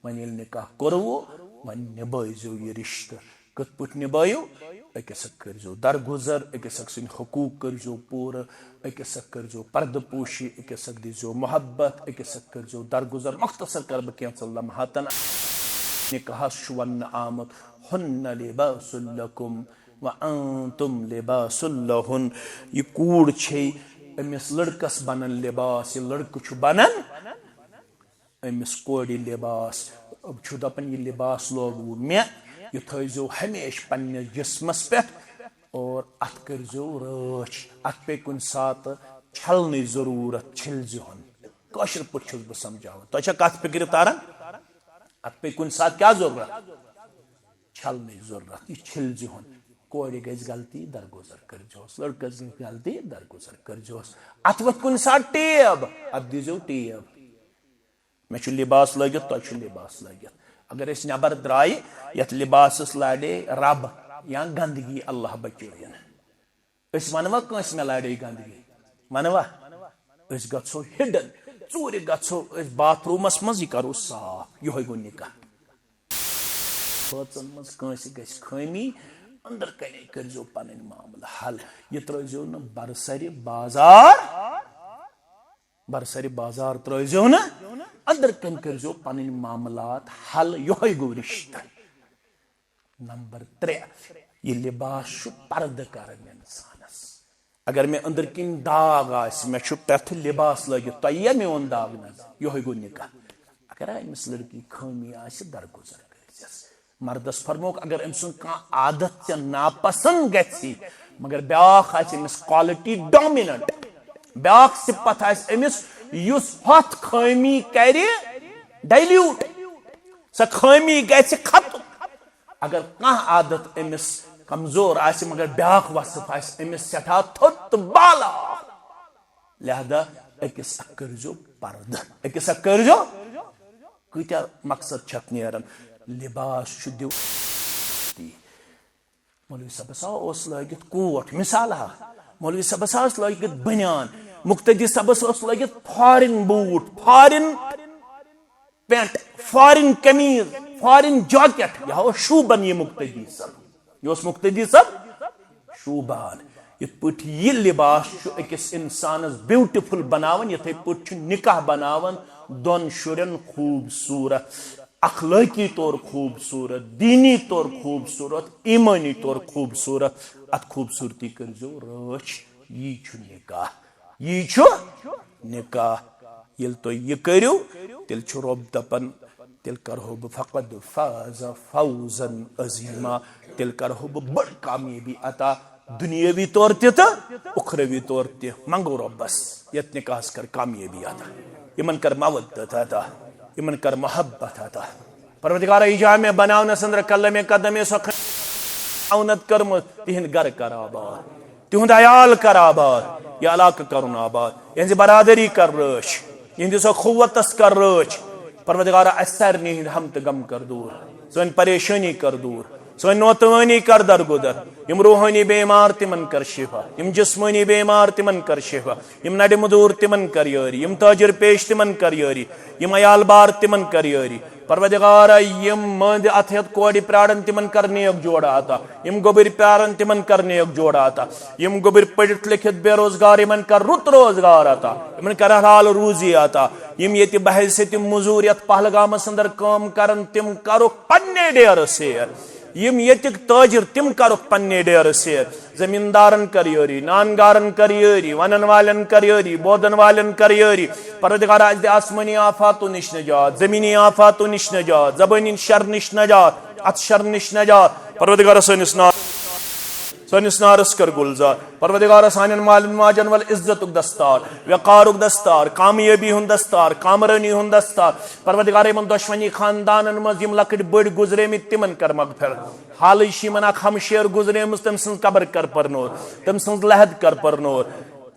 وۄنۍ ییٚلہِ نکاح کوٚروٕ، وۄنۍ نبٲوزیو یہِ رشتہٕ۔ کِتھ پٲٹھۍ نبٲیِو؟ أکِس اکھ کٔرزیو درگُزر، أکِس اکھ سٕنٛدۍ حقوٗق کٔرزیو پوٗرٕ، أکِس اکھ کٔرزیو پردٕ پوشی، أکِس اکھ دیٖزیو محبت، أکِس اکھ کٔرزیو درگُزر۔ مختصر کرٕ بہٕ کینٛژن لمحاتن۔ نکاحس چھُ وننہٕ آمُت، "هُنَّ لِبَاسٌ لَكُمْ وَأَنْتُمْ لِبَاسٌ لَهُنَّ۔" یہِ کوٗر چھے أمِس لڑکس بنان لباس، یہِ لڑکہٕ چھُ بنان أمِس کورِ لباس۔ چھُ دپان، یہِ لباس لوگوُ مےٚ، یہِ تھٲیزیو ہمیشہِ پننِس جسمس پٮ۪ٹھ اور اتھ کٔرزیو رٲچھ، اتھ پیٚیہِ کُنہِ ساتہٕ چھلنٕچ ضروٗرت، چھٔلزِہون۔ کٲشِر پٲٹھۍ چھُس بہٕ سمجھاوان، تۄہہِ چھا کتھ فکرِ تران؟ اتھ پیٚیہِ کُنہِ ساتہٕ کیٛاہ ضروٗرت؟ چھلنٕچ ضروٗرت، یہِ چھٔلزِہون۔ کورِ گژھِ غلطی، درگُزر کٔرزِہوس، لڑکس گژھِ غلطی، درگُزر کٔرزِہوس۔ اتھ وۄتھِ کُنہِ ساتہٕ ٹیب، اتھ دیٖزیو ٹیب۔ مےٚ چھُ لباس لٲگِتھ، تۄہہِ چھُ لباس لٲگِتھ۔ اگر أسۍ نٮ۪بر درٛایہِ، یتھ لباسس لارے رب یا گندگی، اللہ بچٲیِن، أسۍ ونوا کٲنٛسہِ مےٚ لارے گندگی؟ ونوا؟ أسۍ گژھو ہڈن، ژوٗرِ گژھو أسۍ باتھ روٗمس منٛز، یہِ کرو صاف، یِہوٚے گوٚو نکاح۔ بٲژن منٛز کٲنٛسہِ گژھِ خٲمی، أنٛدر کنے کٔرۍزیو پنٕنۍ معاملہٕ حل۔ یہِ ترٲیزیو نہٕ برسرِ بازار، برسرِ بازار ترٲیزیو نہٕ، أنٛدر کنے کٔرۍزیو پنٕنۍ معاملات حل۔ یِہوٚے گوٚو رشتہٕ۔ نمبر ترٛےٚ، یہِ لباس چھُ پردٕ کران انسانس۔ اگر مےٚ أنٛدر کِنۍ داغ آسہِ، مےٚ چھُ پٮ۪ٹھٕ لباس لٲگِتھ، تۄہہِ یِیا میون داغ نظر؟ یِہوٚے گوٚو نکاح۔ اگر أمِس لڑکی خٲمی آسہِ، درگُزر کٔرۍزٮ۪س۔ مردس فرمووُکھ، اگر أمۍ سُنٛد کانٛہہ عادت ژےٚ ناپسنٛد گژھِ، مگر بیٛاکھ آسہِ أمِس quality dominant، بیٛاکھ صفت آسہِ أمِس، یُس ہۄتھ خٲمی کرِ dilute، سۄ خٲمی گژھِ ختم۔ اگر کانٛہہ عادت أمِس کمزور آسہِ، مگر بیٛاکھ وصف آسہِ أمِس سٮ۪ٹھاہ تھوٚد تہٕ بالا، لہذا أکِس اکھ کٔرۍزیو پردٕ، أکِس اکھ کٔرۍزیو۔ کۭتیاہ مقصد چھِ اتھ نیران؟ لباس چھُ دیُن۔ مولوی صٲبس ہا اوس لٲگِتھ کوٹ، مثال ہا، مولوی صٲبس ہا اوس لٲگِتھ بنیان، مقتدی صٲبس اوس لٲگِتھ foreign boot, foreign pant, foreign قمیض، فارن جاکٹ، یہِ ہا اوس شوٗبان یہِ مقتدی صٲب۔ یہِ اوس مقتدی صٲب شوٗبان۔ یِتھ پٲٹھۍ یہِ لباس چھُ أکِس انسانس beautiful بناوان، یِتھے پٲٹھۍ چھُ نکاح بناوان دۄن شُرٮ۪ن خوٗبصوٗرت، اخلٲقی طور خوٗبصوٗرت، دیٖنی طور خوٗبصوٗرت، ایٖمٲنی طور خوٗبصوٗرت۔ اتھ خوٗبصوٗرتی کٔرۍزیو رٲچھ۔ یی چھُ نکاح، یی چھُ نکاح۔ ییٚلہِ تُہۍ یہِ کٔرِو، تیٚلہِ چھُ رۄب دپان، تیٚلہِ کرہو بہٕ فقد فاز فوزا عظیما، تیٚلہِ کرہو بہٕ بٔڑ کامیٲبی عطا، دُنیٲوی طور تہِ تہٕ اُخروی طور تہِ۔ منگو رۄبس یتھ نکاحس کر کامیٲبی عطا، یِمن کر مودت عطا، یِمن کر محبت عطا۔ پروردگارا، یہِ جامع بناونس اندر قلم قدم سۄ معاونت کٔرمٕژ، تِہنٛد گرٕ کر آباد، تِہُنٛد عیال کر آباد، یہِ علاقہٕ کرُن آباد، یِہنٛزِ برادری کر رٲچھ، یِہنٛدِس اخوتس کر رٲچھ۔ پروردگارا، اسہِ سارنٕے ہٕنٛدۍ ہم تہٕ غم کر دوٗر، سٲنۍ پریشٲنی کر دوٗر، سٲنۍ نوتوٲنی کر درگُدر۔ یِم روحٲنی بیمار، تِمن کر شفا، یِم جسمٲنی بیمار، تِمن کر شفا، یِم نڑِ مدوٗر، تِمن کر یٲری، یِم تاجر پیش، تِمن کر یٲری، یِم عیال بار، تِمن کر یٲری۔ پروردگارا، یِم مٲنٛدِ اَتھٕ ہٮ۪تھ کورِ پرارن، تِمن کر نیک جوڑٕ عطا۔ یِم گوٚبٕرۍ پرارن، تِمن کر نیک جوڑٕ عطا۔ یِم گوٚبٕرۍ پٔرِتھ لیکھِتھ بے روزگار، یِمن کر رُت روزگار عطا۔ یِمن کر حلال روزی عطا۔ یِم ییٚتہِ بحیثیت مٔزوٗر یتھ پہلگامس اندر کٲم کرن، تِم کرُکھ پننہِ ڈیرٕ سیر۔ یِم ییٚتِکۍ تٲجر، تِم کرُکھ پننہِ ڈیرٕ سیر۔ زمیٖندارن کر یٲری، نانگارن کر یٲری، ونن والٮ۪ن کر یٲری، بودن والٮ۪ن کر یٲری۔ پروردگارا، اسہِ دِ آسمٲنی آفاتو نِش نجات، زمینی آفاتو نِش نجات، زبٲنی شر نِش نجات، اتھ شر نِش نجات۔ پروردگارا، سٲنِس نا-، سٲنِس نارس کر گُلزار۔ پروردگارا، سانٮ۪ن مالٮ۪ن ماجن ول عزتُک دستار، وقارُک دستار، کامیٲبی ہُنٛد دستار، کامرٲنی ہُنٛد دستار۔ پروردگارا، یِمن دۄشوٕنی خاندانن منٛز یِم لۄکٕٹۍ بٔڑۍ گُزریمٕتۍ، تِمن کر مغفرت۔ حالٕے چھِ یِمن اکھ ہمشیر گُزریمٕژ، تٔمۍ سٕنٛز قبر کر پرنور، تٔمۍ سٕنٛز لحد کر پرنور۔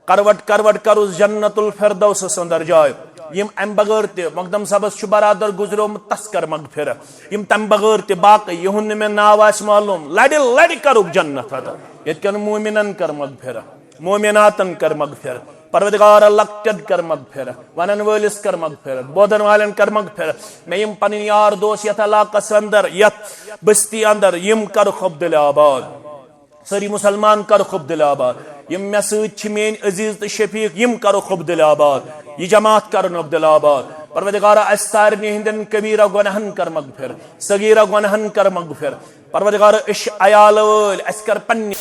کروٹ کروٹ کروس جنت الفردوسس اندر جاے۔ یِم امہِ بغٲر تہِ، مقدم صٲبس چھُ برادر گُزریومُت، تس کر مغفرت۔ یِم تمہِ بغٲر تہِ باقٕے، یِہُنٛد نہٕ مےٚ ناو آسہِ معلوم، لڑِ لڑِ کرُکھ جنت عطا۔ ییٚتہِ کٮ۪ن مومنن کر مغفرت، مومناتن کر مغفرت۔ پروردگارا، لۄکٹٮ۪ن کر مغفرت، ونن وٲلِس کر مغفرت، بودن والٮ۪ن کر مغفرت۔ مےٚ یِم پنٕنۍ یار دوس یتھ علاقس اندر، یتھ بستی اندر، یِم کرُکھ عبدل آباد۔ سٲری مسلمان کرُکھ عبدل آباد۔ یِم مےٚ سۭتۍ چھِ میٲنۍ عزیز تہٕ شفیق، یِم کرُکھ عبدل آباد۔ یہِ جماعت کرُن عبدل آباد۔ پروردگارا، اسہِ سارنٕے ہٕنٛدٮ۪ن کبیرہ گۄناہن کر مغفرت، صغیرہ گۄناہن کر مغفرت۔ پروردگارا، أسۍ چھِ عیالہٕ وٲلۍ، اسہِ کر پننہِ۔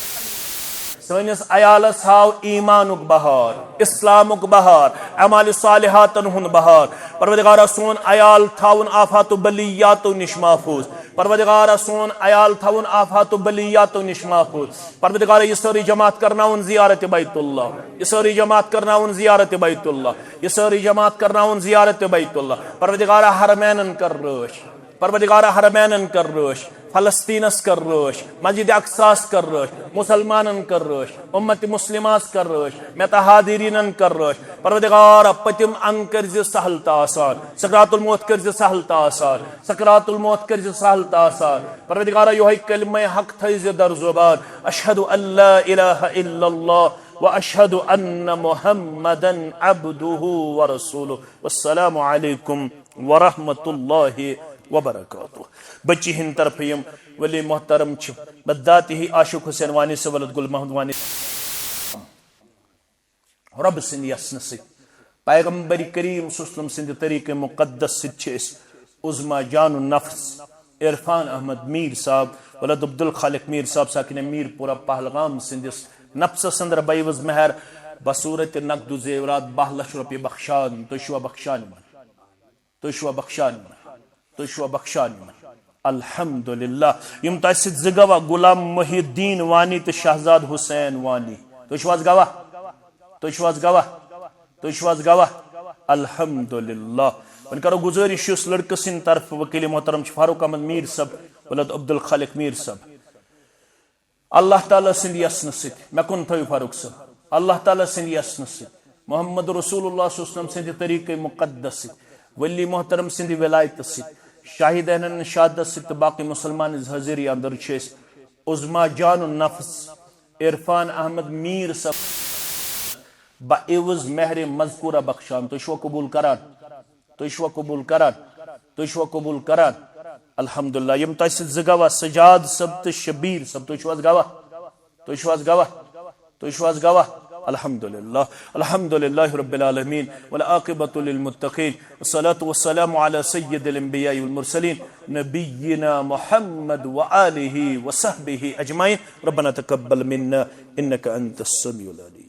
سٲنِس عیالس ہاو ایمانُک بہار، اسلامُک بہار، اعمال صالحاتن ہُنٛد بہار۔ پروردگارا، سون عیال تھاوُن آفات و بلیاتو نِش محفوظ۔ پروردگارا، سون عیال تھاوُن آفات و بلیاتو نِش محفوظ۔ پروردگارا، یہِ سٲرٕے جماعت کرناوُن زیارت بیت اللہ، یہِ سٲرٕے جماعت کرناوُن زیارت بیت اللہ، یہِ سٲرٕے جماعت کرناوُن زیارت بیت اللہ۔ پروردگارا، حرمینن کر رٲچھ۔ پروردگارا، حرمینن کر رٲچھ، فلسطینس کر رٲچھ، مسجد اقصاس کر رٲچھ، مسلمانن کر رٲچھ، امت مسلمہس کر رٲچھ، مےٚ تہٕ حاضریٖنن کر رٲچھ۔ پروردگارا، پٔتِم انگ کٔرۍ زِ سہل تہٕ آسان، سکرات الموت کٔرۍ زِ سہل تہٕ آسان، سکرات الموت کٔرۍ زِ سہل تہٕ آسان۔ پروردگارا، یِہوٚے کلمہ حق تھٲوۍ زِ در زبان، اشہد ان لا الہ الا اللہ و اشہد ان محمدا عبدہ و رسولہ۔ والسلام علیکم ورحمۃ اللہ وبرکاتہ۔ بچی ہند طرف یم ولی محترم چھ، بذات ہی عاشق حسین وانی سے ولد گل محمد وانی۔ رب سند یسنہ سۭتۍ، پیغمبر کریم صلی اللہ علیہ وسلم سند طریقہ مقدس سۭتۍ چھ اس عظما جان النفس عرفان احمد میر صاحب ولد عبدالخالق میر صاحب ساکن میر پورہ پہلگام سندس نفسس اندر بیوز مہر بصورت نقد و زیورات باہ لچھ رۄپیہِ بخشان۔ تُہۍ چھِوا بخشان؟ تُہۍ چھِوا بخشان؟ تُہۍ چھِوا بخشان؟ الحمدللہ۔ یِم تۄہہِ سۭتۍ زٕ گواہ، غلام محی الدین وانی تہٕ شہزاد حسین وانی۔ تُہۍ چھِو حظ گواہ؟ تُہۍ چھِو حظ گواہ؟ تُہۍ چھِو حظ گواہ؟ الحمدللہ۔ وۄنۍ کرو گزٲرِش، یُس لڑکہٕ سٕنٛدِ طرفہٕ وکیل محترم چھُ فاروق احمد میر صٲب، ولد عبدالخالق میر صٲب۔ اللہ تعالیٰ سٕنٛدِ یژھنہٕ سۭتۍ، مےٚ کُن تھٲیِو فاروق صٲب، اللہ تعالیٰ سٕنٛدِ یژھنہٕ سۭتۍ، محمد رسول اللہ صلی اللہ علیہ وسلم سٕنٛدِ طریقہ مقدس سۭتۍ، ولی محترم سٕنٛدِ ولایتہٕ سۭتۍ، شاہد عینن شہادتس سۭتۍ تہٕ باقی مسلمان ہٕنٛز حٲضری اندر چھِ أسۍ عظما جان النفس عرفان احمد میر صٲب بعوض مہر مذکورہ بخشان۔ تُہۍ چھِوا قبول کران؟ تُہۍ چھِوا قبول کران؟ تُہۍ چھِوا قبول کران؟ الحمدللہ۔ یِم تۄہہِ سۭتۍ زٕ گواہ، سجاد صٲب تہٕ شبیر صٲب، تُہۍ چھِو حظ گواہ؟ تُہۍ چھِو حظ گواہ؟ تُہۍ چھِو حظ گواہ؟ الحمدللہ۔ الحمدللہ رب العالمین، والعاقبۃ للمتقین، والصلاۃ والسلام علی سید الانبیاء والمرسلین، نبینا محمد وآلہ وصحبہ اجمعین۔ ربنا تقبل منا انک انت السمیع العلیم۔